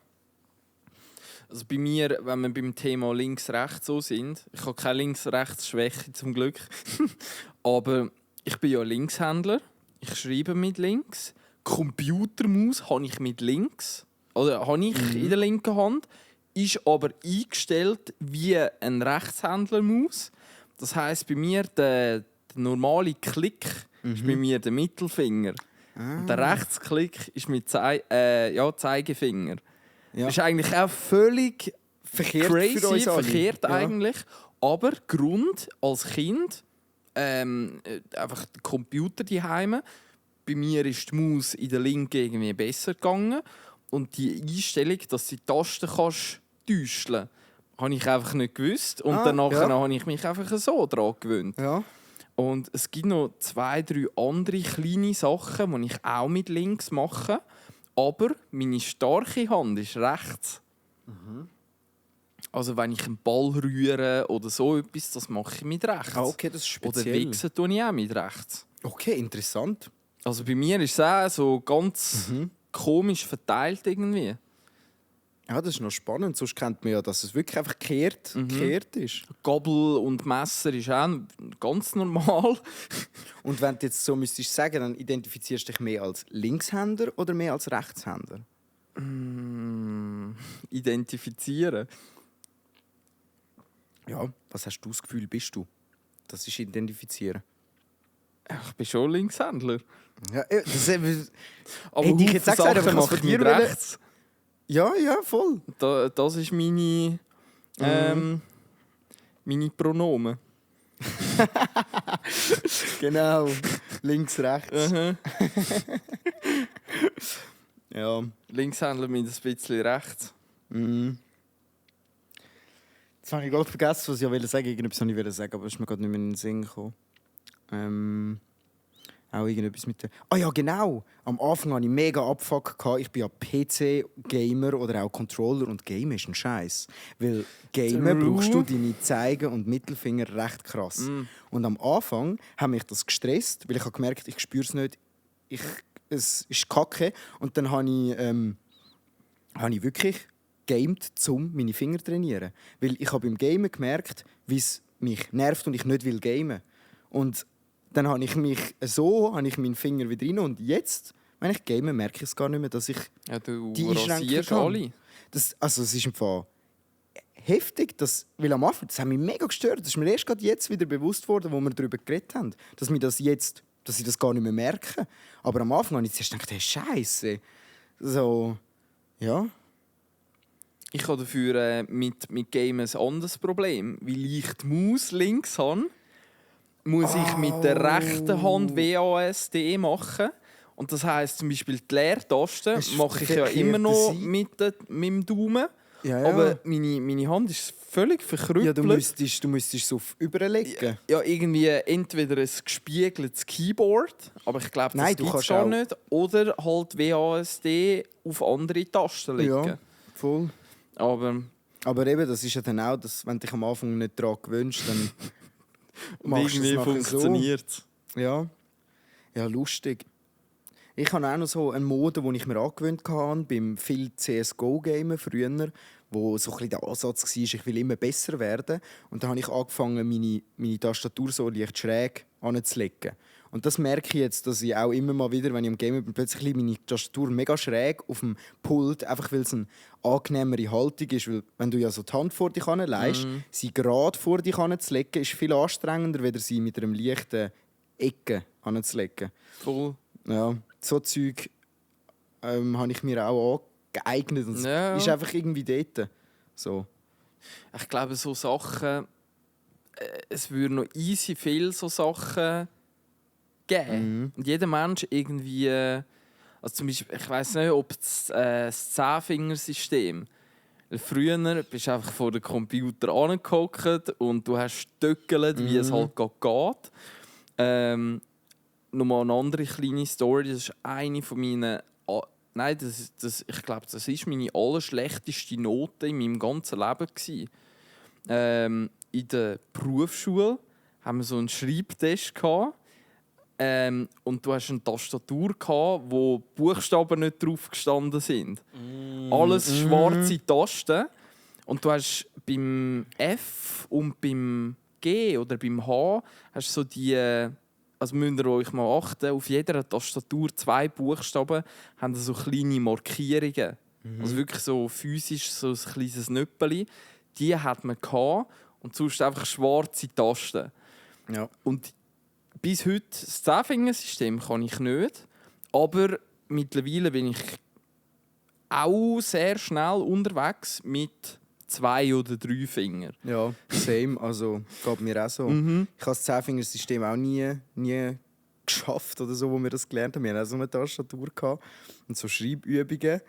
Speaker 2: Also bei mir, wenn wir beim Thema links-rechts so sind, ich habe keine links-rechts-Schwäche zum Glück, aber ich bin ja Linkshändler, ich schreibe mit links, Computermaus habe ich mit links, oder habe ich in der linken Hand, ist aber eingestellt wie ein Rechtshändlermaus. Das heisst, bei mir der normale Klick ist bei mir der Mittelfinger. Und der Rechtsklick ist mit Zeigefinger.
Speaker 3: Ja.
Speaker 2: Das ist eigentlich auch völlig
Speaker 3: Verkehrt
Speaker 2: crazy,
Speaker 3: für uns alle.
Speaker 2: verkehrt
Speaker 3: Ja.
Speaker 2: eigentlich. Aber Grund als Kind, einfach der Computer daheim. Bei mir ist die Maus in der Linken irgendwie besser gegangen. Und die Einstellung, dass du die Tasten kannst täuscheln, habe ich einfach nicht gewusst. Und danach habe ich mich einfach so daran gewöhnt.
Speaker 3: Ja.
Speaker 2: Und es gibt noch 2, 3 andere kleine Sachen, die ich auch mit links mache. Aber meine starke Hand ist rechts. Also wenn ich einen Ball rühre oder so etwas, das mache ich mit rechts.
Speaker 3: Ah, okay, das ist
Speaker 2: Oder
Speaker 3: speziell.
Speaker 2: wichsen tue ich auch mit rechts.
Speaker 3: Okay, interessant.
Speaker 2: Also bei mir ist es auch so ganz komisch verteilt irgendwie.
Speaker 3: Ja, das ist noch spannend. Sonst kennt man ja, dass es wirklich einfach gekehrt ist.
Speaker 2: Gabel und Messer ist auch ganz normal.
Speaker 3: Und wenn du jetzt so müsstest sagen, dann identifizierst du dich mehr als Linkshänder oder mehr als Rechtshänder?
Speaker 2: Identifizieren.
Speaker 3: Ja, was hast du das Gefühl, bist du? Das ist identifizieren.
Speaker 2: Ich bin schon Linkshändler.
Speaker 3: Ja, das
Speaker 2: Aber
Speaker 3: hätte ich jetzt auch gesagt, aber ich
Speaker 2: mache
Speaker 3: kann
Speaker 2: ich
Speaker 3: es von
Speaker 2: mit
Speaker 3: dir wollen.
Speaker 2: rechts.
Speaker 3: Ja, voll.
Speaker 2: Das ist meine Pronomen.
Speaker 3: Genau. Links, rechts. Ja.
Speaker 2: Linkshändler mit ein bisschen rechts.
Speaker 3: Jetzt habe ich gerade vergessen, was ich sagen wollte. Irgendetwas wollte ich sagen, aber es ist mir gerade nicht mehr in den Sinn gekommen. Auch irgendetwas mit der... Ah ja, genau! Am Anfang hatte ich mega Abfuck. Ich bin ja PC-Gamer oder auch Controller und Game ist ein Scheiß. Weil Gamer brauchst du deine Zeige und Mittelfinger recht krass. Und am Anfang hat mich das gestresst, weil ich habe gemerkt, ich spüre es nicht. Es ist kacke. Und dann habe ich wirklich gamed, um meine Finger zu trainieren. Weil ich habe beim Gamen gemerkt, wie es mich nervt und ich nicht will gamen. Und dann habe ich meinen Finger wieder rein. Und jetzt, wenn ich game, merke ich es gar nicht mehr, dass ich
Speaker 2: Ja, du
Speaker 3: die Einschränkung
Speaker 2: rasierst
Speaker 3: habe.
Speaker 2: alle.
Speaker 3: Es ist im Fall heftig, weil am Anfang, das hat mich mega gestört. Das ist mir erst gerade jetzt wieder bewusst worden, wo wir darüber geredet haben, dass ich das gar nicht mehr merke. Aber am Anfang habe ich zuerst gedacht, hey, Scheiße. So, ja.
Speaker 2: Ich habe dafür mit Game ein anderes Problem. Weil ich die Maus links habe, muss ich mit der rechten Hand WASD machen. Und das heisst zum Beispiel die Leertaste mache ich ja immer noch mit dem Daumen.
Speaker 3: Ja.
Speaker 2: Aber meine Hand ist völlig verkrüppelt.
Speaker 3: Ja, du müsstest es auf überlegen.
Speaker 2: Ja, irgendwie entweder ein gespiegeltes Keyboard, aber ich glaube, das gibt es gar nicht. Oder halt WASD auf andere Tasten legen.
Speaker 3: Ja, voll. Aber eben, das ist ja dann auch, dass, wenn du dich am Anfang nicht daran gewöhnst, dann machst du es nachher
Speaker 2: funktioniert
Speaker 3: so. Ja, lustig. Ich habe auch noch so einen Mode, den ich mir angewöhnt habe, beim viel CSGO-Gamen früher, wo so ein bisschen der Ansatz war, ich will immer besser werden. Und dann habe ich angefangen, meine Tastatur so leicht schräg anzulegen. Und das merke ich jetzt, dass ich auch immer mal wieder, wenn ich am Gamen bin, plötzlich meine Tastatur mega schräg auf dem Pult, einfach weil es eine angenehmere Haltung ist. Weil wenn du ja so die Hand vor dich hinlegst, sie gerade vor dich hinzulegen, ist viel anstrengender, als sie mit einem leichten Ecke hinzulegen.
Speaker 2: Voll.
Speaker 3: Ja, so Zeug habe ich mir auch angeeignet. Und es ist einfach irgendwie dort. So.
Speaker 2: Ich glaube, so Sachen... es würde noch easy viel so Sachen geben. Und jeder Mensch irgendwie... also zum Beispiel, ich weiss nicht, ob das 10-Fingersystem... Früher bist du einfach vor dem Computer angehockt und du hast stöckelt, wie es halt geht. Nochmal eine andere kleine Story. Das ist eine von meinen... Nein, ich glaube, das ist meine allerschlechteste Note in meinem ganzen Leben gewesen. in der Berufsschule haben wir so einen Schreibtest gehabt. Und du hast eine Tastatur gehabt, wo Buchstaben nicht drauf gestanden sind. Alles schwarze Tasten. Und du hast beim F und beim G oder beim H hast so die, also müsst ihr euch mal achten, auf jeder Tastatur 2 Buchstaben haben so kleine Markierungen. Also wirklich so physisch so ein kleines Nöppeli. Die hat man gehabt und sonst einfach schwarze Tasten.
Speaker 3: Ja.
Speaker 2: Und bis heute das 10-Fingersystem kann ich nicht, aber mittlerweile bin ich auch sehr schnell unterwegs mit 2 oder 3 Fingern.
Speaker 3: Ja, same. Also geht mir auch so. Ich habe das 10-Fingersystem auch nie geschafft oder so, wo wir das gelernt haben. Wir hatten auch so eine Tastatur gehabt und so Schreibübungen.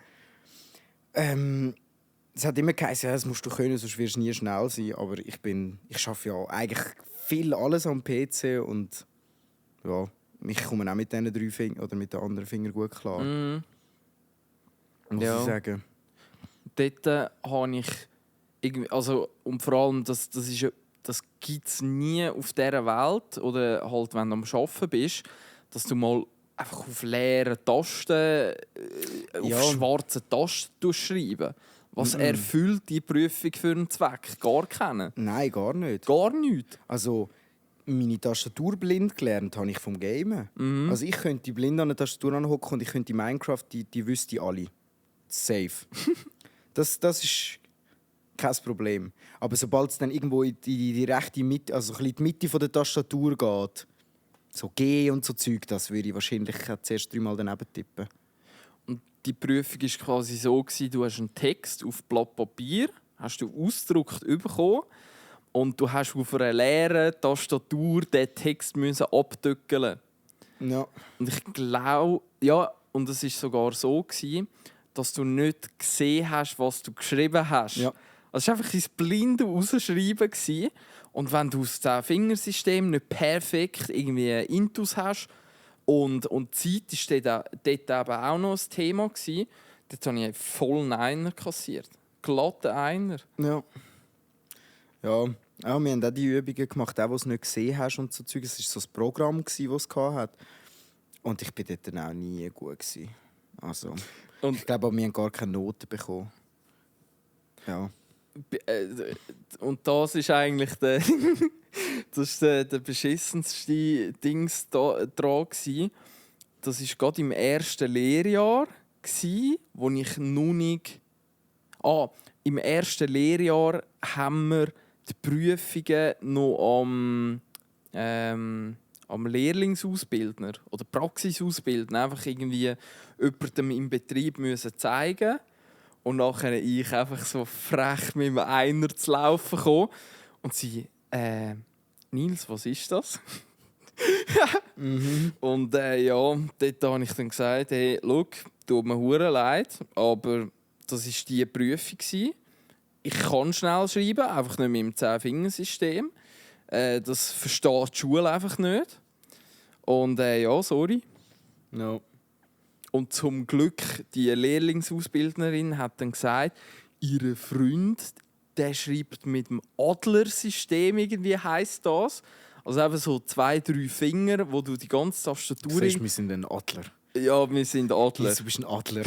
Speaker 3: Es hat immer geheißen, ja, das musst du können, sonst wirst du nie schnell sein. Aber ich arbeite ja eigentlich viel alles am PC und ja, ich komme auch mit diesen 3 Fingern oder mit den anderen Fingern gut klar. Muss ich sagen.
Speaker 2: Dort habe ich irgendwie, also, und vor allem, das gibt es nie auf dieser Welt, oder halt, wenn du am Arbeiten bist, dass du mal einfach auf leeren Tasten, auf schwarzen Tasten schreiben. Was erfüllt die Prüfung für einen Zweck? Gar keinen.
Speaker 3: Nein, gar nicht.
Speaker 2: Gar nichts.
Speaker 3: Also, meine Tastatur blind gelernt habe ich vom Gamen. Also ich könnte blind an der Tastatur anhocken und ich könnte Minecraft, die wüsste alle. Safe. Das ist kein Problem. Aber sobald es dann irgendwo in die rechte Mitte, also ein bisschen die Mitte von der Tastatur geht, so G und so Zeug, das würde ich wahrscheinlich zuerst 3-mal daneben tippen.
Speaker 2: Und die Prüfung war quasi so, du hast einen Text auf Blatt Papier, hast du ausgedruckt bekommen und du hast auf einer leeren Tastatur den Text abdückeln.
Speaker 3: Ja.
Speaker 2: Und ich glaube, ja, und es war sogar so, dass du nicht gesehen hast, was du geschrieben hast. Ja. Also es war einfach ins Blinde rausschreiben. Und wenn du aus dem Fingersystem nicht perfekt irgendwie Intus hast und Zeit war dort eben auch noch ein Thema, dort habe ich voll einen Einer kassiert. Glatten Einer.
Speaker 3: Ja. Ja, wir haben auch die Übungen gemacht, auch, wo du es nicht gesehen hast und so Zeug. Es war so ein Programm, das es hatte. Und ich war dort auch nie gut. Also, und ich glaube, wir haben gar keine Noten bekommen. Ja.
Speaker 2: Und das ist eigentlich der, der beschissenste Dings dran. Das war gerade im ersten Lehrjahr, wo ich noch nicht... im ersten Lehrjahr haben wir die Prüfungen noch am Lehrlingsausbildner oder Praxisausbildner einfach irgendwie jemandem im Betrieb müssen zeigen. Und nachher ich einfach so frech mit einem Einer zu laufen kommen. Und sie, Nils, was ist das? Und ja, dort habe ich dann gesagt, hey, schau, tut mir hure leid, aber das war die Prüfung. Ich kann schnell schreiben, einfach nicht mit dem 10-Fingersystem. Das versteht die Schule einfach nicht. Und ja, sorry.
Speaker 3: No.
Speaker 2: Und zum Glück, die Lehrlingsausbildnerin hat dann gesagt, ihr Freund, der schreibt mit dem Adler-System, irgendwie heisst das. Also einfach so 2-3 Finger, wo du die ganze Tastatur...
Speaker 3: Du sagst, wir sind ein Adler.
Speaker 2: Ja, wir sind Adler.
Speaker 3: Du bist ein Adler.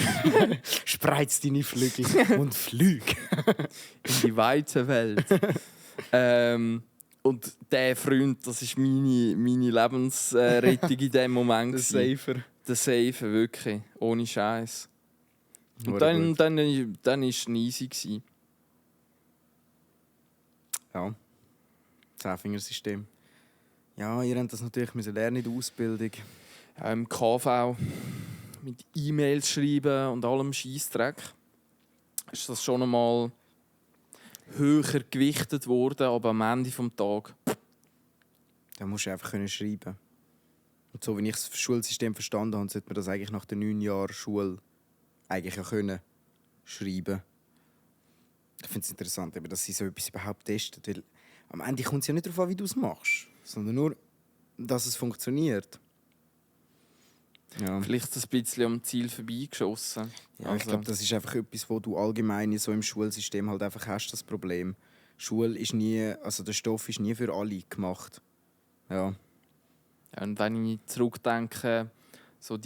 Speaker 3: Spreiz deine Flügel und flüg.
Speaker 2: In die weite Welt. Und der Freund, das ist meine Lebensrettung in diesem Moment.
Speaker 3: Der Safer.
Speaker 2: Der Safer, wirklich. Ohne Scheiß. Und dann war es easy.
Speaker 3: Ja. 10-Fingersystem. Ja, ihr habt das natürlich lernen in der Ausbildung.
Speaker 2: Ja, im KV mit E-Mails schreiben und allem Scheissdreck ist das schon einmal höher gewichtet worden, aber am Ende des Tages.
Speaker 3: Da musst du einfach schreiben. Und so wie ich das Schulsystem verstanden habe, sollte man das eigentlich nach den 9 Jahren Schule eigentlich auch können schreiben. Ich finde es interessant, dass sie so etwas überhaupt testen. Weil am Ende kommt es ja nicht darauf an, wie du es machst, sondern nur, dass es funktioniert. Ja.
Speaker 2: Vielleicht ein bisschen am Ziel vorbeigeschossen.
Speaker 3: Ja, ich glaube, das ist einfach etwas, wo du allgemein so im Schulsystem halt einfach hast, das Problem. Schule ist nie, also der Stoff ist nie für alle gemacht. Ja.
Speaker 2: Ja, und wenn ich zurückdenke, so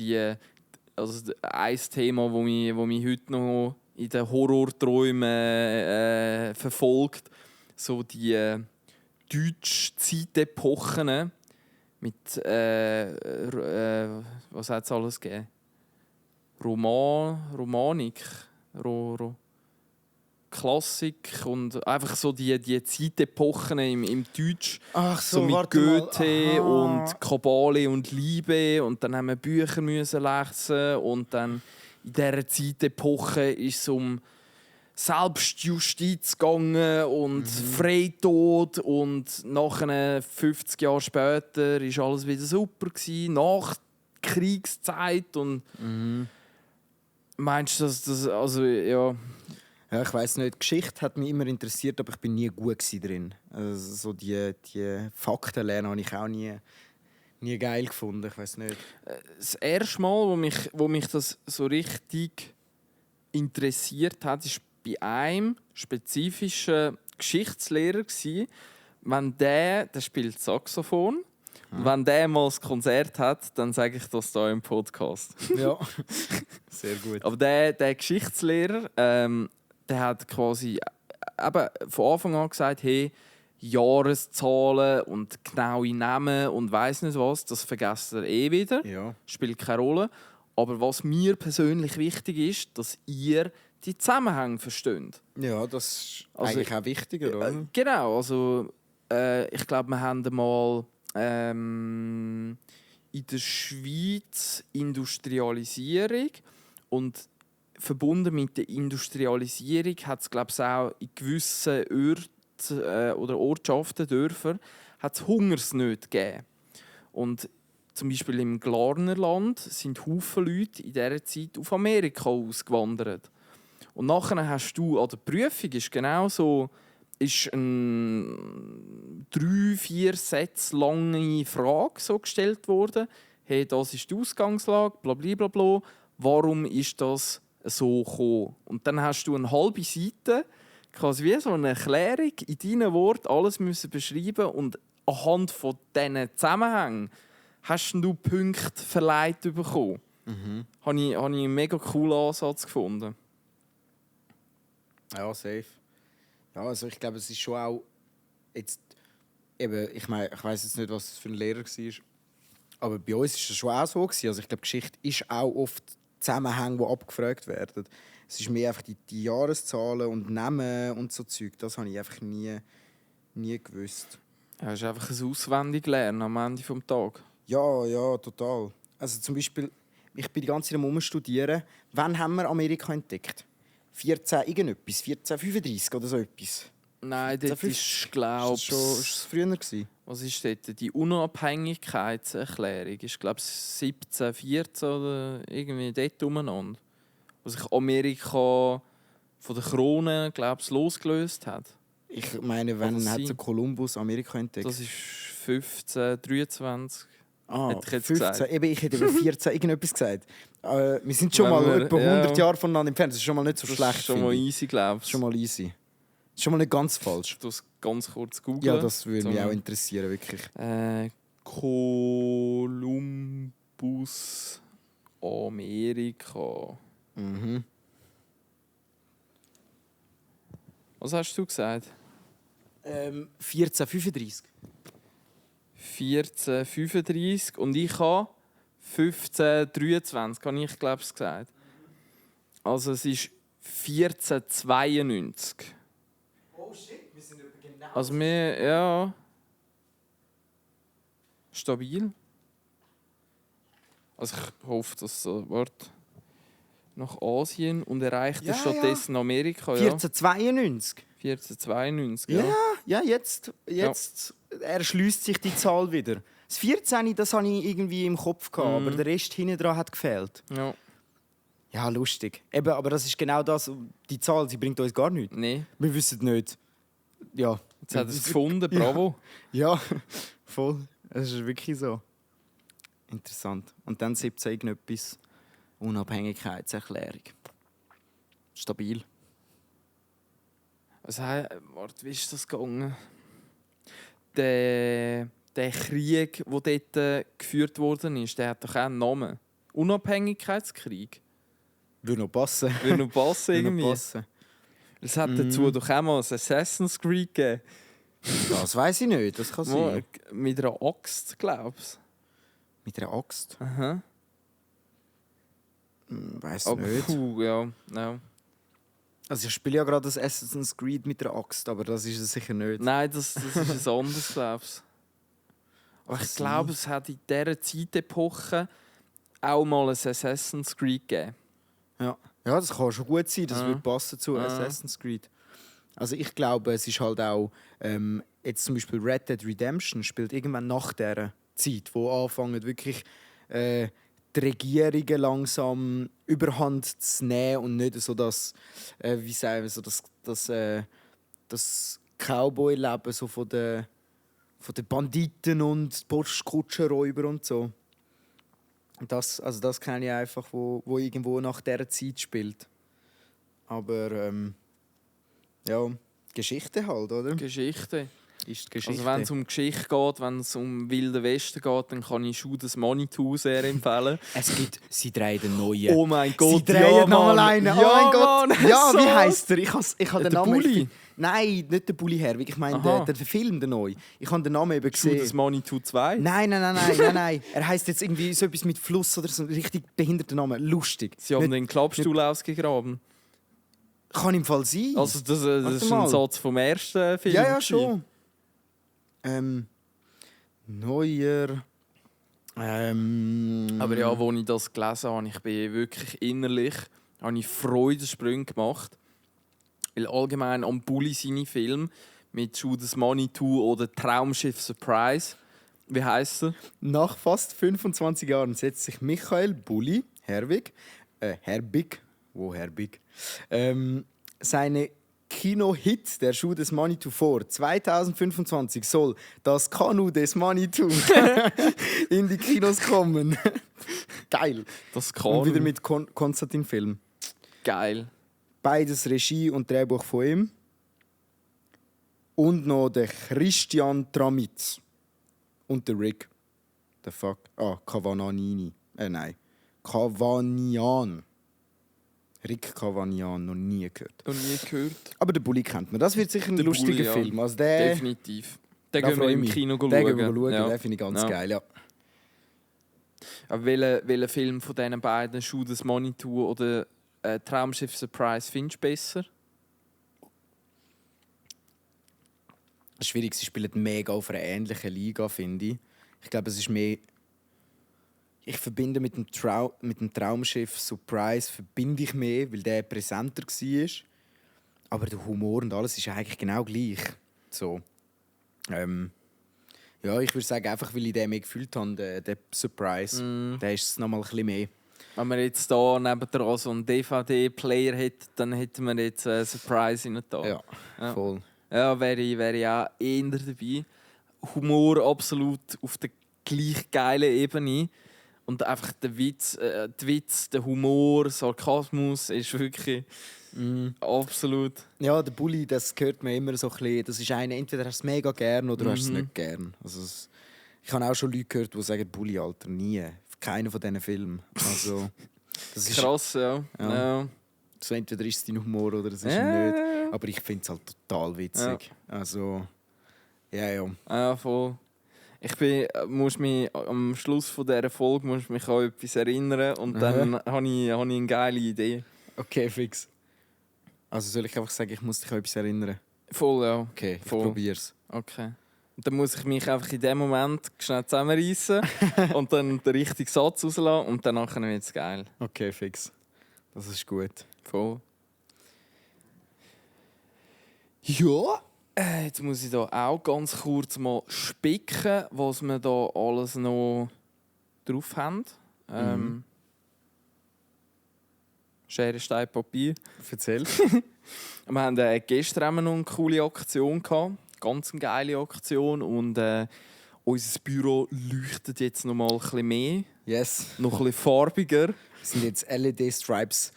Speaker 2: also ein Thema, das mich heute noch in den Horrorträumen verfolgt, so die deutsche Zeitepochen mit was hat es alles gegeben? Romanik, Klassik und einfach so die Zeitepochen im Deutsch.
Speaker 3: Ach
Speaker 2: So mit Goethe und Kabale und Liebe und dann haben wir Bücher müssen lesen und dann in dieser Zeitepoche ist es um Selbstjustiz gegangen und Freitod und nachher 50 Jahre später ist alles wieder super gewesen, nach Kriegszeit und meinst du, dass das also ja.
Speaker 3: Ja, ich weiss nicht. Geschichte hat mich immer interessiert, aber ich bin nie gut drin. Also so die Fakten lernen habe ich auch nie geil gefunden. Ich weiss nicht.
Speaker 2: Das erste Mal, wo mich das so richtig interessiert hat, ist bei einem spezifischen Geschichtslehrer gsi. Wenn der spielt Saxophon. Und wenn der mal ein Konzert hat, dann sage ich das hier im Podcast.
Speaker 3: Ja, sehr gut.
Speaker 2: Aber der Geschichtslehrer, der hat quasi eben von Anfang an gesagt, hey, Jahreszahlen und genaue Namen und weiss nicht was, das vergesst ihr eh wieder.
Speaker 3: Ja.
Speaker 2: Spielt keine Rolle. Aber was mir persönlich wichtig ist, dass ihr die Zusammenhänge versteht.
Speaker 3: Ja, das ist
Speaker 2: Also,
Speaker 3: eigentlich auch wichtiger, oder?
Speaker 2: Genau, also ich glaube, wir haben mal in der Schweiz Industrialisierung und verbunden mit der Industrialisierung hat es, glaube ich, auch in gewissen Orten oder Ortschaften, Dörfern, hat es Hungersnöte gegeben. Und zum Beispiel im Glarnerland sind Haufen Leute in dieser Zeit auf Amerika ausgewandert. Und nachher hast du an der Prüfung ist genau so, ist eine 3-4 Sätze lange Frage so gestellt worden. Hey, das ist die Ausgangslage, blablabla. Warum ist das so gekommen? Und dann hast du eine halbe Seite, quasi wie so eine Erklärung, in deinen Worten alles müssen beschreiben und anhand von diesen Zusammenhängen hast du Punkte verleiht bekommen. Habe ich einen mega coolen Ansatz gefunden.
Speaker 3: Ja, safe. Ja, also ich glaube, es ist schon auch jetzt eben, ich weiss jetzt nicht, was das für ein Lehrer war, aber bei uns war es schon auch so gewesen. Also ich glaube, Geschichte ist auch oft Zusammenhänge, die abgefragt werden. Es ist mehr einfach die Jahreszahlen und Namen und so Zeug. Das habe ich einfach nie gewusst.
Speaker 2: Ja, es ist einfach ein Auswendiglernen am Ende des Tages.
Speaker 3: Ja, total. Also zum Beispiel, ich bin die ganze Zeit am Studieren. Wann haben wir Amerika entdeckt? 1435 oder so etwas?
Speaker 2: Nein, das ist, glaube ich...
Speaker 3: Ist es früher gewesen?
Speaker 2: Was ist dort? Die Unabhängigkeitserklärung ist, glaube ich, 1714 oder irgendwie dort umeinander. Wo sich Amerika von der Krone, glaube ich, losgelöst hat.
Speaker 3: Ich meine, wann hat so Kolumbus Amerika entdeckt?
Speaker 2: Das ist 1523. Hätte ich jetzt
Speaker 3: 15.
Speaker 2: gesagt.
Speaker 3: Eben, ich hätte über 14 irgendetwas gesagt. Wir sind schon mal etwa 100 Jahre voneinander entfernt. Das ist schon mal nicht so
Speaker 2: das
Speaker 3: schlecht.
Speaker 2: Ist schon mal easy, glaube ich.
Speaker 3: Schon mal easy. Schon mal nicht ganz falsch.
Speaker 2: Du musst ganz kurz googeln.
Speaker 3: Ja, das würde mich auch interessieren, wirklich.
Speaker 2: Kolumbus Amerika.
Speaker 3: Mhm.
Speaker 2: Was hast du gesagt?
Speaker 3: 1435.
Speaker 2: 1435 und ich habe 1523, habe ich glaube ich gesagt. Also es ist 1492.
Speaker 3: Oh shit, wir sind genau.
Speaker 2: Also wir, ja... Stabil. Also ich hoffe, dass das Wort nach Asien und erreicht
Speaker 3: Ja,
Speaker 2: stattdessen Amerika.
Speaker 3: 1492.
Speaker 2: 1492,
Speaker 3: Ja, jetzt erschließt sich die Zahl wieder. Das 14, das hatte ich irgendwie im Kopf, aber der Rest hinten dran hat gefehlt.
Speaker 2: Ja.
Speaker 3: Ja, lustig. Eben, aber das ist genau das, die Zahl, sie bringt uns gar nichts.
Speaker 2: Nee,
Speaker 3: Wir wissen nicht. Ja.
Speaker 2: jetzt hat er es gefunden, bravo.
Speaker 3: Ja, voll. Es ist wirklich so. Interessant. Und dann 17 irgendetwas. Unabhängigkeitserklärung. Stabil.
Speaker 2: Warte, wie ist das gegangen? Der Krieg, der dort geführt worden ist, der hat doch auch einen Namen. Unabhängigkeitskrieg.
Speaker 3: Würde noch passen.
Speaker 2: Würde noch passen
Speaker 3: Würde noch
Speaker 2: irgendwie.
Speaker 3: passen.
Speaker 2: Es hat dazu doch auch mal ein Assassin's Creed gegeben.
Speaker 3: Das weiss ich nicht, das kann sein.
Speaker 2: Mit einer Axt, glaubst
Speaker 3: Mit einer Axt?
Speaker 2: du? Aha.
Speaker 3: Weiss
Speaker 2: Aber
Speaker 3: nicht.
Speaker 2: ja.
Speaker 3: Also ich spiele ja gerade das Assassin's Creed mit der Axt, aber das ist es sicher nicht.
Speaker 2: Nein, das ist etwas anderes, glaubst du? Aber ich glaube, es hat in dieser Zeitepoche auch mal ein Assassin's Creed gegeben.
Speaker 3: Ja, das kann schon gut sein, das
Speaker 2: Ja.
Speaker 3: würde passen zu
Speaker 2: Ja.
Speaker 3: Assassin's Creed. Also ich glaube, es ist halt auch, jetzt zum Beispiel Red Dead Redemption spielt irgendwann nach dieser Zeit, wo anfangen wirklich die Regierungen langsam Überhand zu nehmen und nicht so das, wie sagen wir, so das Cowboy-Leben so von den Banditen und Postkutschenräuber und so. Das kenne ich einfach, wo irgendwo nach dieser Zeit spielt. Aber ja, Geschichte halt, oder?
Speaker 2: Geschichte.
Speaker 3: Ist die Geschichte.
Speaker 2: Also wenn es um Geschichte geht, wenn es um Wilde Westen geht, dann kann ich Shoot das Manitou sehr empfehlen.
Speaker 3: Sie drehen den neuen.
Speaker 2: Oh mein Gott,
Speaker 3: Sie drehen nochmal
Speaker 2: Mann.
Speaker 3: einen.
Speaker 2: Ja,
Speaker 3: Oh mein Gott.
Speaker 2: Mann,
Speaker 3: Ja,
Speaker 2: so.
Speaker 3: wie heisst er? Ich habe den
Speaker 2: Der
Speaker 3: Namen.
Speaker 2: Bulli?
Speaker 3: Nein, nicht der Bulli Herwig. Ich meine
Speaker 2: Aha.
Speaker 3: der Film, der neue. Ich habe den Namen eben
Speaker 2: Shoot das
Speaker 3: gesehen.
Speaker 2: Manitou 2?
Speaker 3: Nein. Er heisst jetzt irgendwie so etwas mit Fluss oder so ein richtig behinderter Name. Lustig.
Speaker 2: Sie haben
Speaker 3: Nicht-
Speaker 2: den Klappstuhl ausgegraben.
Speaker 3: Kann im Fall sein.
Speaker 2: Also das
Speaker 3: Warte
Speaker 2: ist
Speaker 3: mal.
Speaker 2: ein Satz vom ersten Film.
Speaker 3: Ja,
Speaker 2: gewesen.
Speaker 3: schon. Neuer.
Speaker 2: Aber ja, als ich das gelesen habe, ich bin wirklich innerlich habe ich Freudensprünge gemacht. Weil allgemein am Bulli seine Filme mit Shoot das Manitou oder Traumschiff Surprise, wie heisst er?
Speaker 3: Nach fast 25 Jahren setzt sich Michael Bulli Herbig, seine Kino-Hit Der Schuh des Manitou vor. 2025 soll das Kanu des Manitou in die Kinos kommen. Geil.
Speaker 2: Das kann.
Speaker 3: Und wieder mit Konstantin-Film.
Speaker 2: Geil.
Speaker 3: Beides Regie und Drehbuch von ihm. Und noch der Christian Tramitz. Und der Rick. The fuck? Cavagnini. Nein. Cavagnan. Rick Cavagnan, noch nie gehört.
Speaker 2: Noch nie gehört.
Speaker 3: Aber der Bulli kennt man. Das wird sicher ein
Speaker 2: Der
Speaker 3: lustiger
Speaker 2: Bulli, ja.
Speaker 3: Film. Also der,
Speaker 2: Definitiv. Den
Speaker 3: da
Speaker 2: gehen wir
Speaker 3: freue ich
Speaker 2: im
Speaker 3: mich.
Speaker 2: Kino
Speaker 3: Den
Speaker 2: schauen.
Speaker 3: gehen wir schauen.
Speaker 2: Ja.
Speaker 3: Den finde ich ganz
Speaker 2: Ja.
Speaker 3: geil, ja.
Speaker 2: Aber welchen Film von diesen beiden, Shoot das Manitou oder Traumschiff Surprise, findest du besser?
Speaker 3: Das ist schwierig, sie spielen mega auf einer ähnlichen Liga, finde ich. Ich glaube, es ist mehr... Ich verbinde mit dem Traumschiff Surprise verbinde ich mehr, weil der präsenter war. Aber der Humor und alles ist eigentlich genau gleich. So. Ja, ich würde sagen, einfach weil ich den mehr gefühlt habe, der Surprise. Der ist es noch mal ein bisschen mehr.
Speaker 2: Wenn man jetzt hier nebendran so einen DVD-Player hätte, dann hätten wir jetzt einen Surprise in da.
Speaker 3: Ja, voll.
Speaker 2: Ja, wäre ich auch eher dabei. Humor absolut auf der gleich geilen Ebene. Und einfach der Witz, der Humor, Sarkasmus ist wirklich absolut.
Speaker 3: Ja, der Bulli, das gehört mir immer so ein bisschen. Das ist einer, entweder hast du es mega gern oder du hast es nicht gern. Also ich habe auch schon Leute gehört, die sagen, Bulli, Alter, nie. Keiner von diesen Filmen. Also, das ist
Speaker 2: Krass, ja.
Speaker 3: Ja. So, entweder ist es dein Humor oder es ist
Speaker 2: Ja.
Speaker 3: nicht. Aber ich finde es halt total witzig. Also, ja.
Speaker 2: Ja, voll. Muss mich am Schluss von dieser Folge muss mich an etwas erinnern und dann habe ich eine geile Idee.
Speaker 3: Okay, fix. Also soll ich einfach sagen, ich muss dich an etwas erinnern?
Speaker 2: Voll, ja.
Speaker 3: Okay, ich
Speaker 2: Voll.
Speaker 3: probier's.
Speaker 2: Okay. Und dann muss ich mich einfach in dem Moment schnell zusammenreißen und dann den richtigen Satz rauslassen und dann wird es geil.
Speaker 3: Okay, fix. Das ist gut.
Speaker 2: Voll.
Speaker 3: Ja?
Speaker 2: Jetzt muss ich da auch ganz kurz mal spicken, was wir da alles noch drauf haben. Schere, Stein, Papier.
Speaker 3: Erzähl.
Speaker 2: Wir haben gestern haben wir noch eine coole Aktion gehabt. Ganz eine geile Aktion. Und unser Büro leuchtet jetzt noch mal ein bisschen mehr.
Speaker 3: Yes.
Speaker 2: Noch ein bisschen farbiger.
Speaker 3: Wir sind jetzt LED-Stripes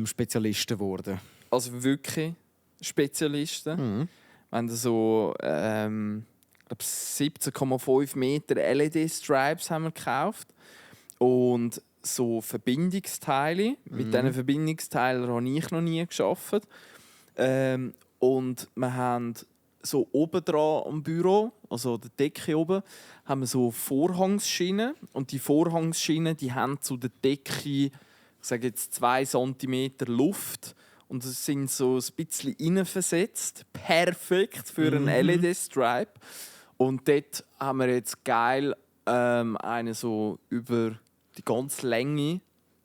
Speaker 3: Spezialisten geworden.
Speaker 2: Also wirklich. Spezialisten. Wir haben so 17,5 Meter LED-Stripes haben wir gekauft. Und so Verbindungsteile. Mit diesen Verbindungsteilen habe ich noch nie gearbeitet. Und wir haben so oben dran am Büro, also der Decke oben, haben wir so Vorhangsschienen. Und die Vorhangsschienen, die haben zu der Decke, ich sage jetzt 2 cm Luft. Und es sind so ein bisschen reinversetzt. Perfekt für einen LED-Stripe. Und dort haben wir jetzt geil einen so über die ganze Länge.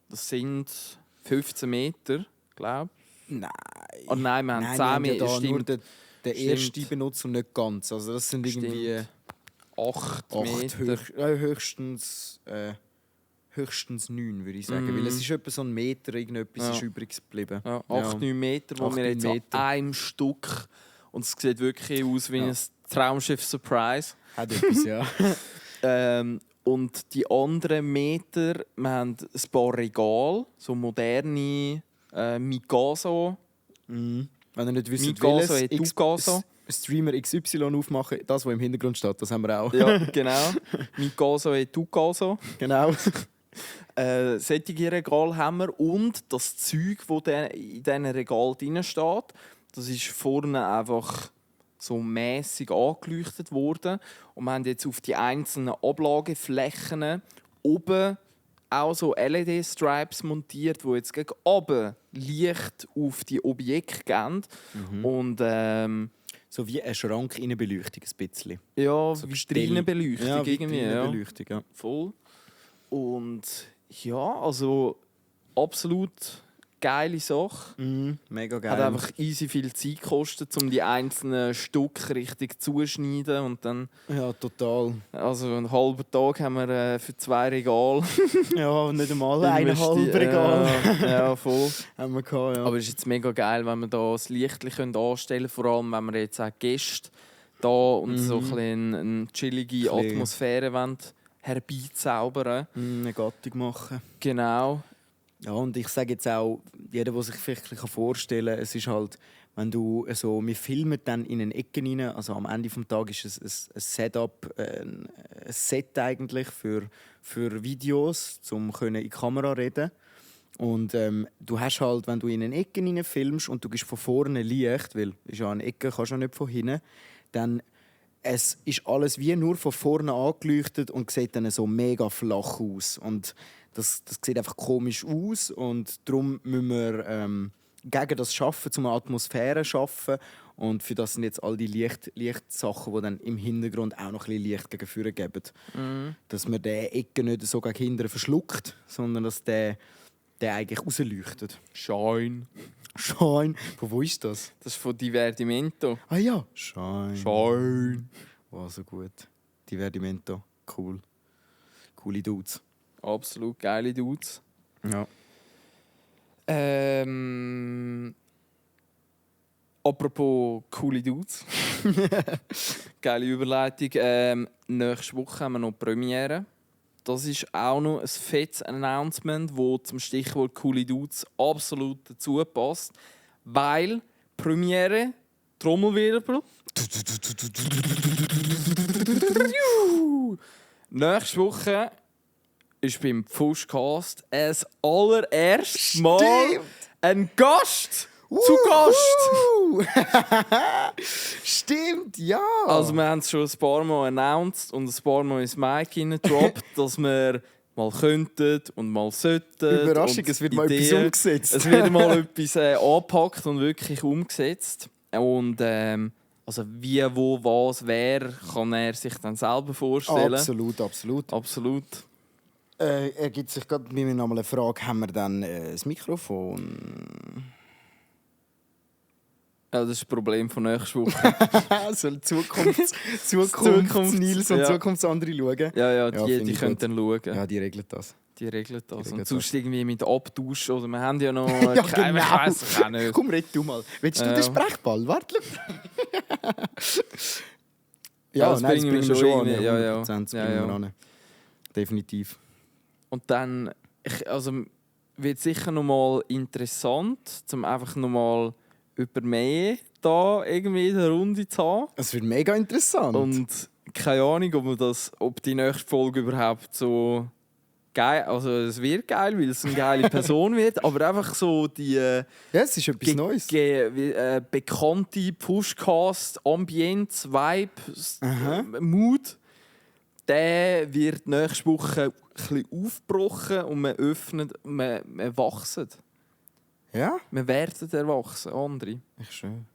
Speaker 2: Das sind 15 Meter, glaube ich.
Speaker 3: Nein.
Speaker 2: Oh nein, wir haben 10 Meter.
Speaker 3: Ja nur
Speaker 2: Stimmt.
Speaker 3: den ersten benutzt und nicht ganz. Also das sind irgendwie
Speaker 2: 8 Meter.
Speaker 3: Höchstens 9, würde ich sagen. Weil es ist etwa so ein Meter, irgendetwas ist übrig geblieben.
Speaker 2: Ja, 8-9 Meter, wo wir jetzt an einem Stück. Und es sieht wirklich aus wie ein Traumschiff Surprise.
Speaker 3: Hat etwas, ja.
Speaker 2: Und die anderen Meter, wir haben ein paar Regale, so moderne Migaso.
Speaker 3: Wenn ihr nicht wisst,
Speaker 2: Migaso et Tugaso.
Speaker 3: Streamer XY aufmachen, das, was im Hintergrund steht, das haben wir auch.
Speaker 2: Ja, genau. Migaso et Tugaso.
Speaker 3: Genau.
Speaker 2: Solche Regale haben wir. Und das Zeug, das in diesen Regal drin steht, das ist vorne einfach so mäßig angeleuchtet worden. Und wir haben jetzt auf die einzelnen Ablageflächen oben auch so LED-Stripes montiert, die jetzt gegen oben Licht auf die Objekte geben. Und
Speaker 3: so wie eine Schrank-Innenbeleuchtung ein bisschen.
Speaker 2: ja,
Speaker 3: So
Speaker 2: Vitrинenbeleuchtung
Speaker 3: ja,
Speaker 2: irgendwie. Ja.
Speaker 3: Beleuchtung, ja.
Speaker 2: Voll. Und ja, also absolut geile Sache.
Speaker 3: Mega geil.
Speaker 2: Hat einfach easy viel Zeit gekostet, um die einzelnen Stücke richtig zuschneiden. Und dann,
Speaker 3: Ja, total.
Speaker 2: also einen halben Tag haben wir für 2 Regale.
Speaker 3: Ja, nicht einmal eineinhalb Regal
Speaker 2: Ja, voll.
Speaker 3: haben wir gehabt, ja.
Speaker 2: Aber es ist jetzt mega geil, wenn wir da das Licht anstellen können, vor allem wenn wir jetzt auch Gäste da und so ein bisschen eine chillige Atmosphäre wollen herbeizaubern.
Speaker 3: Eine Gattung machen.
Speaker 2: Genau.
Speaker 3: Ja, und ich sage jetzt auch, jeder, der sich vielleicht ein bisschen vorstellen kann, es ist halt, wenn du so, wir filmen dann in eine Ecke rein, also am Ende des Tages ist es ein Setup, ein Set eigentlich für Videos, um in die Kamera zu reden. Und du hast halt, wenn du in eine Ecke rein filmst und du gehst von vorne Licht, weil ist ja eine Ecke, kannst du ja nicht von hinten, dann es ist alles wie nur von vorne angeleuchtet und sieht dann so mega flach aus. Und das sieht einfach komisch aus und darum müssen wir gegen das schaffen, um eine Atmosphäre zu schaffen. Und für das sind jetzt all die Lichtsachen, die dann im Hintergrund auch noch ein bisschen Licht gegen vorne geben. Dass man diese Ecke nicht so gegen hinten verschluckt, sondern dass der eigentlich rausleuchtet.
Speaker 2: Shine.
Speaker 3: Shine. Von wo ist das?
Speaker 2: Das ist von Divertimento.
Speaker 3: Ah ja. Shine.
Speaker 2: Shine.
Speaker 3: Wow, so gut. Divertimento. Cool. Coole Dudes.
Speaker 2: Absolut geile Dudes.
Speaker 3: Ja.
Speaker 2: Apropos coole Dudes. Geile Überleitung. Nächste Woche haben wir noch Premiere. Das ist auch noch ein fettes Announcement, das zum Stichwort coole Dudes absolut dazu passt. Weil Premiere, Trommelwirbel. Nächste Woche ist beim Pfuschcast das allererste Mal ein Gast zu Gast.
Speaker 3: Stimmt, ja.
Speaker 2: Also wir haben es schon ein paar Mal announced und ein paar Mal ins Mic hineingedroppt, dass wir mal könnten und mal sollten.
Speaker 3: Überraschung, es wird mal etwas umgesetzt.
Speaker 2: Es wird mal etwas angepackt und wirklich umgesetzt. Und also wie, wo, was, wer, kann er sich dann selber vorstellen.
Speaker 3: Absolut, absolut.
Speaker 2: Absolut.
Speaker 3: Ergibt sich gerade bei mir noch mal eine Frage, haben wir dann das Mikrofon?
Speaker 2: Ja, das ist das Problem von nächster Woche.
Speaker 3: Soll Zukunfts-Nils und
Speaker 2: ja.
Speaker 3: Zukunftsandre schauen?
Speaker 2: Ja,
Speaker 3: Ja,
Speaker 2: die
Speaker 3: finde ich
Speaker 2: können
Speaker 3: gut.
Speaker 2: dann schauen.
Speaker 3: Ja, die regelt das.
Speaker 2: Die regeln das.
Speaker 3: Die
Speaker 2: Und
Speaker 3: regeln
Speaker 2: sonst irgendwie mit Abtauschen. Oder wir haben ja noch...
Speaker 3: Ja,
Speaker 2: Ich
Speaker 3: genau.
Speaker 2: weiss es auch nicht.
Speaker 3: Komm, red du mal. Willst du
Speaker 2: Ja.
Speaker 3: den Sprechball? Warte.
Speaker 2: Ja, das
Speaker 3: nein,
Speaker 2: bringen wir schon
Speaker 3: an.
Speaker 2: irgendwie. Ja.
Speaker 3: 100%
Speaker 2: Ja,
Speaker 3: bringen wir
Speaker 2: ja.
Speaker 3: an. Definitiv.
Speaker 2: Und dann... Also wird sicher noch mal interessant, um einfach noch mal über mehr da irgendwie eine Runde zu haben.
Speaker 3: Es wird mega interessant.
Speaker 2: Und keine Ahnung, ob die nächste Folge überhaupt so geil, also es wird geil, weil es eine geile Person wird, aber einfach so die
Speaker 3: ja, es ist etwas Neues.
Speaker 2: bekannte Pushcast, Ambience, Vibe, Mood, der wird nächste Woche ein bisschen aufgebrochen und wir öffnen, wir wachsen.
Speaker 3: Ja?
Speaker 2: Wir werden erwachsen, andere.
Speaker 3: Ich schön.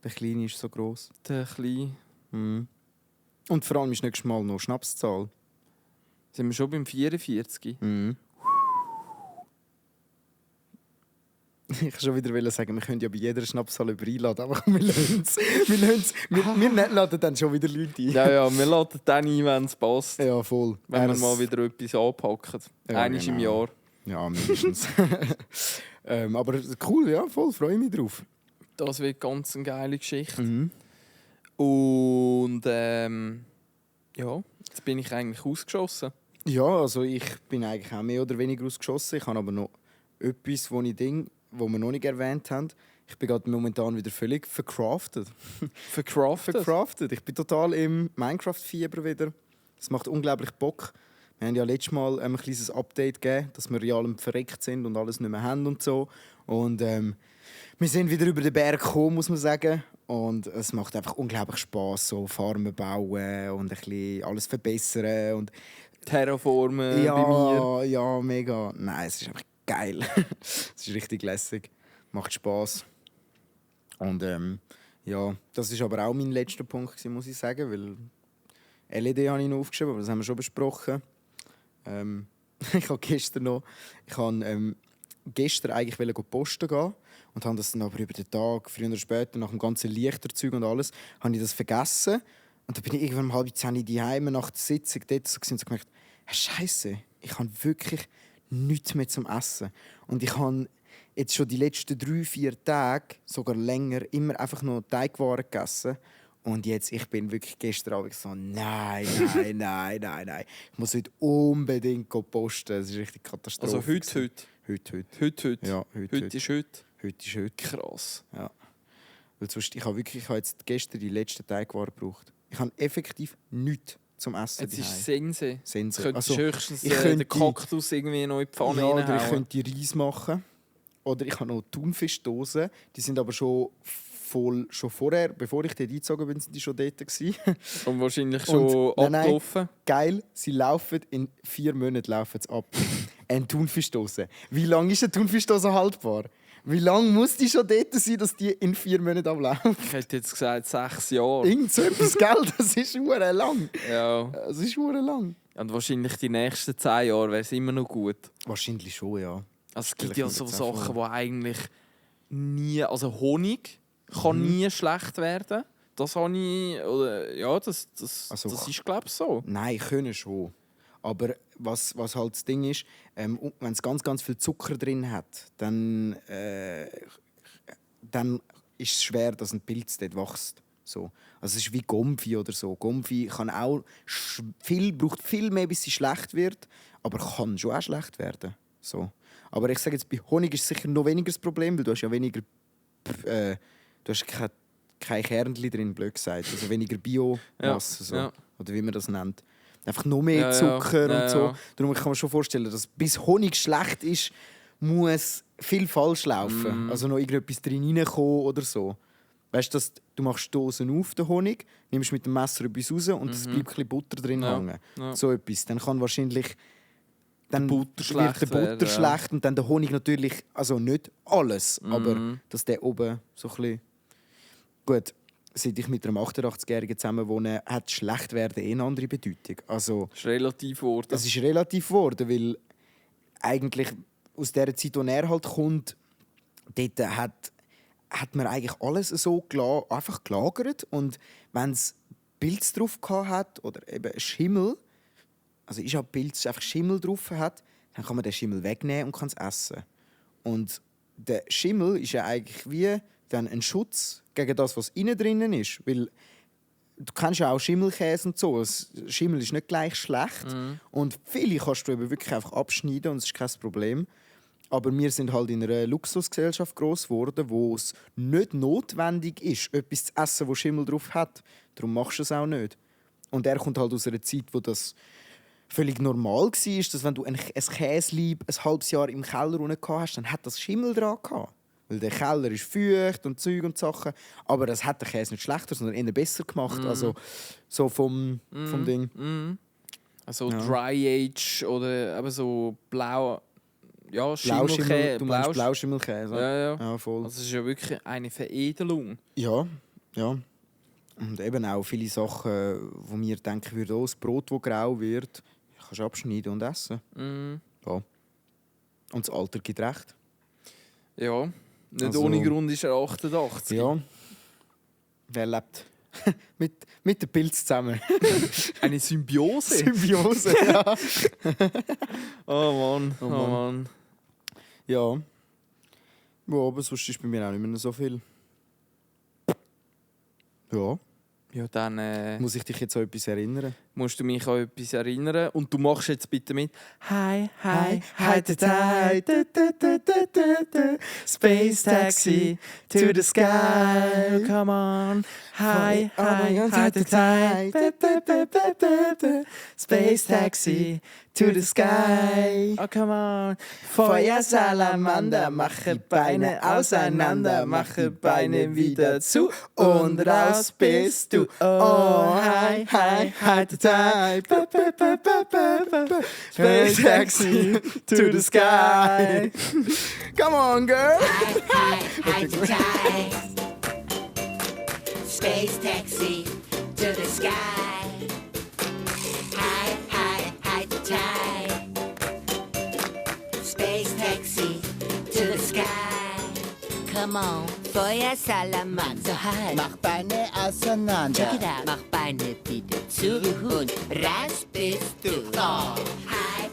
Speaker 3: Der Kleine ist so gross.
Speaker 2: Der Kleine.
Speaker 3: Mhm. Und vor allem ist nächstes Mal noch Schnapszahl.
Speaker 2: Sind wir schon beim 44?
Speaker 3: Mhm. Ich wollte schon wieder sagen, wir können ja bei jeder Schnapszahl über einladen, aber wir lassen es. Wir laden dann schon wieder Leute ein.
Speaker 2: Ja, wir laden dann ein, wenn es passt.
Speaker 3: Ja, voll.
Speaker 2: Wenn wir mal wieder etwas anpacken.
Speaker 3: Ja,
Speaker 2: Einmal im
Speaker 3: genau.
Speaker 2: Jahr.
Speaker 3: Ja, mindestens. Aber cool, ja, voll, freue mich drauf.
Speaker 2: Das wird ganz eine geile Geschichte.
Speaker 3: Mhm.
Speaker 2: Und ja, jetzt bin ich eigentlich ausgeschossen.
Speaker 3: Ja, also ich bin eigentlich auch mehr oder weniger ausgeschossen. Ich habe aber noch etwas, wo wir noch nicht erwähnt haben. Ich bin gerade momentan wieder völlig vercraftet.
Speaker 2: Vercraftet?
Speaker 3: Ich bin total im Minecraft-Fieber wieder. Es macht unglaublich Bock. Wir haben ja letztes Mal ein kleines Update gegeben, dass wir real verreckt sind und alles nicht mehr haben und so. Und wir sind wieder über den Berg gekommen, muss man sagen. Und es macht einfach unglaublich Spass, so Farmen bauen und ein bisschen alles verbessern. Und
Speaker 2: Terraformen bei mir.
Speaker 3: Ja, mega. Nein, es ist einfach geil. Es ist richtig lässig. Macht Spass. Und ja, das ist aber auch mein letzter Punkt, muss ich sagen, weil LED habe ich noch aufgeschrieben, aber das haben wir schon besprochen. Ich habe gestern eigentlich posten gehen und habe das dann aber über den Tag, früher oder später, nach dem ganzen Lichterzeug und alles, habe ich das vergessen. Und dann bin ich irgendwann um 9:30 daheim nach der Sitzung dort so und so gemerkt, hey, Scheiße, ich habe wirklich nichts mehr zum Essen. Und ich habe jetzt schon die letzten 3-4 Tage, sogar länger, immer einfach nur Teigwaren gegessen. Und jetzt, ich bin wirklich gestern Abend so, nein. Ich muss heute unbedingt posten. Das ist richtig Katastrophe.
Speaker 2: Also heute? Heute?
Speaker 3: Ja, heute
Speaker 2: ist heute?
Speaker 3: Heute ist heute.
Speaker 2: Krass.
Speaker 3: Ja. Weil sonst, ich habe jetzt gestern die letzten Teigwaren gebraucht. Ich habe effektiv nichts zum Essen.
Speaker 2: Jetzt ist Sense.
Speaker 3: Sense.
Speaker 2: Könntest du höchstens
Speaker 3: ich könnte
Speaker 2: den Kaktus irgendwie noch in die Pfanne
Speaker 3: oder ich
Speaker 2: reinhauen.
Speaker 3: könnte Reis machen. Oder ich habe noch Thunfischdosen. Die sind aber schon vorher, bevor ich dort eingezogen bin, sind die schon dort gewesen.
Speaker 2: Und wahrscheinlich schon abgelaufen.
Speaker 3: Nein, geil, sie laufen in 4 Monaten ab. Eine Thunfischdose. Wie lange ist eine Thunfischdose haltbar? Wie lange muss die schon dort sein, dass die in 4 Monaten ablaufen?
Speaker 2: Ich hätte jetzt gesagt 6 Jahre.
Speaker 3: Irgend so etwas, gell? Das ist hure lang.
Speaker 2: Ja.
Speaker 3: Das ist hure lang.
Speaker 2: Und wahrscheinlich die nächsten 10 Jahre wäre es immer noch gut.
Speaker 3: Wahrscheinlich schon, ja.
Speaker 2: Also es gibt
Speaker 3: Vielleicht
Speaker 2: ja
Speaker 3: mit
Speaker 2: so
Speaker 3: der
Speaker 2: Sachen, die eigentlich nie... Also Honig kann nie schlecht werden. Das habe ich... Oder, ja, das ist, glaube ich, so.
Speaker 3: Nein, können schon. Aber was halt das Ding ist, wenn es ganz, ganz viel Zucker drin hat, dann ist es schwer, dass ein Pilz dort wächst. So. Also es ist wie Gomfi oder so. Gomfi kann auch braucht viel mehr, bis sie schlecht wird, aber kann schon auch schlecht werden. So. Aber ich sage jetzt, bei Honig ist es sicher noch weniger das Problem, weil du hast ja weniger... du hast kein Kernchen drin, blöd gesagt. Also weniger Biomasse, so.
Speaker 2: Ja.
Speaker 3: Oder wie man das nennt. Einfach noch mehr Zucker und so.
Speaker 2: Ja.
Speaker 3: Darum kann man schon vorstellen, dass bis Honig schlecht ist, muss viel falsch laufen. Also noch irgendetwas drin reinkommen oder so. Weißt du, du machst Dosen auf, den Honig, nimmst mit dem Messer etwas raus und es bleibt ein bisschen Butter drin hängen.
Speaker 2: Ja.
Speaker 3: So etwas. Dann kann wahrscheinlich... Dann
Speaker 2: Butter
Speaker 3: wird der Butter
Speaker 2: werden,
Speaker 3: schlecht und dann der Honig natürlich... Also nicht alles, aber dass der oben so ein bisschen... Gut, seit ich mit einem 88-Jährigen zusammen wohne, hat schlecht werden eine andere Bedeutung. Also,
Speaker 2: Das ist relativ geworden.
Speaker 3: das ist relativ geworden, weil eigentlich aus der Zeit, wo er halt kommt, dort hat man eigentlich alles so einfach gelagert. Und wenn es Pilz drauf hat oder eben Schimmel, also ist auch Pilz einfach Schimmel drauf hat, dann kann man den Schimmel wegnehmen und kann es essen. Und der Schimmel ist ja eigentlich wie dann ein Schutz gegen das, was innen drinnen ist. Weil du kennst ja auch Schimmelkäse und so. Schimmel ist nicht gleich schlecht. Und viele kannst du eben wirklich einfach abschneiden und es ist kein Problem. Aber wir sind halt in einer Luxusgesellschaft gross geworden, wo es nicht notwendig ist, etwas zu essen, das Schimmel drauf hat. Darum machst du es auch nicht. Und er kommt halt aus einer Zeit, wo das völlig normal war, dass wenn du ein Käselieb ein halbes Jahr im Keller unten gehabt hast, dann hat das Schimmel dran gehabt. Weil der Keller ist feucht und Zeug und Sachen. Aber das hat den Käse nicht schlechter, sondern eher besser gemacht. Also so vom Ding.
Speaker 2: Also Dry Age oder eben so blau... Ja, Schimmelkäse.
Speaker 3: Du meinst Blauschimmelkäse?
Speaker 2: Ja.
Speaker 3: Voll.
Speaker 2: Also es ist ja wirklich eine Veredelung.
Speaker 3: Ja. Und eben auch viele Sachen, wo wir denken würden, das Brot, das grau wird, kannst du abschneiden und essen. Ja. Und das Alter gibt recht.
Speaker 2: Ja, nicht
Speaker 3: Also,
Speaker 2: ohne Grund ist er 88.
Speaker 3: Ja. Wer lebt mit dem Pilz zusammen?
Speaker 2: Eine Symbiose.
Speaker 3: Symbiose, ja.
Speaker 2: Oh Mann.
Speaker 3: Ja. Ja, aber sonst ist bei mir auch nicht mehr so viel. Ja.
Speaker 2: Ja, dann
Speaker 3: Muss ich dich jetzt an etwas erinnern?
Speaker 2: musst du mich an etwas erinnern. Und du machst jetzt bitte mit. Hi, Space Taxi to the sky, come on. Hi, Space Taxi to the sky, oh come on. Feuer Salamander, mache Beine auseinander, mache Beine wieder zu und raus bist du. Oh, hi, Space Taxi to the sky.
Speaker 3: Come on, girl!
Speaker 4: Hi, Space taxi to the sky. Hi, Space taxi to the sky. Come on, Feuer Salamander, so high.
Speaker 5: Mach Beine auseinander.
Speaker 4: Check it out. Mach Beine wieder zu und raus bist du. Oh, hi,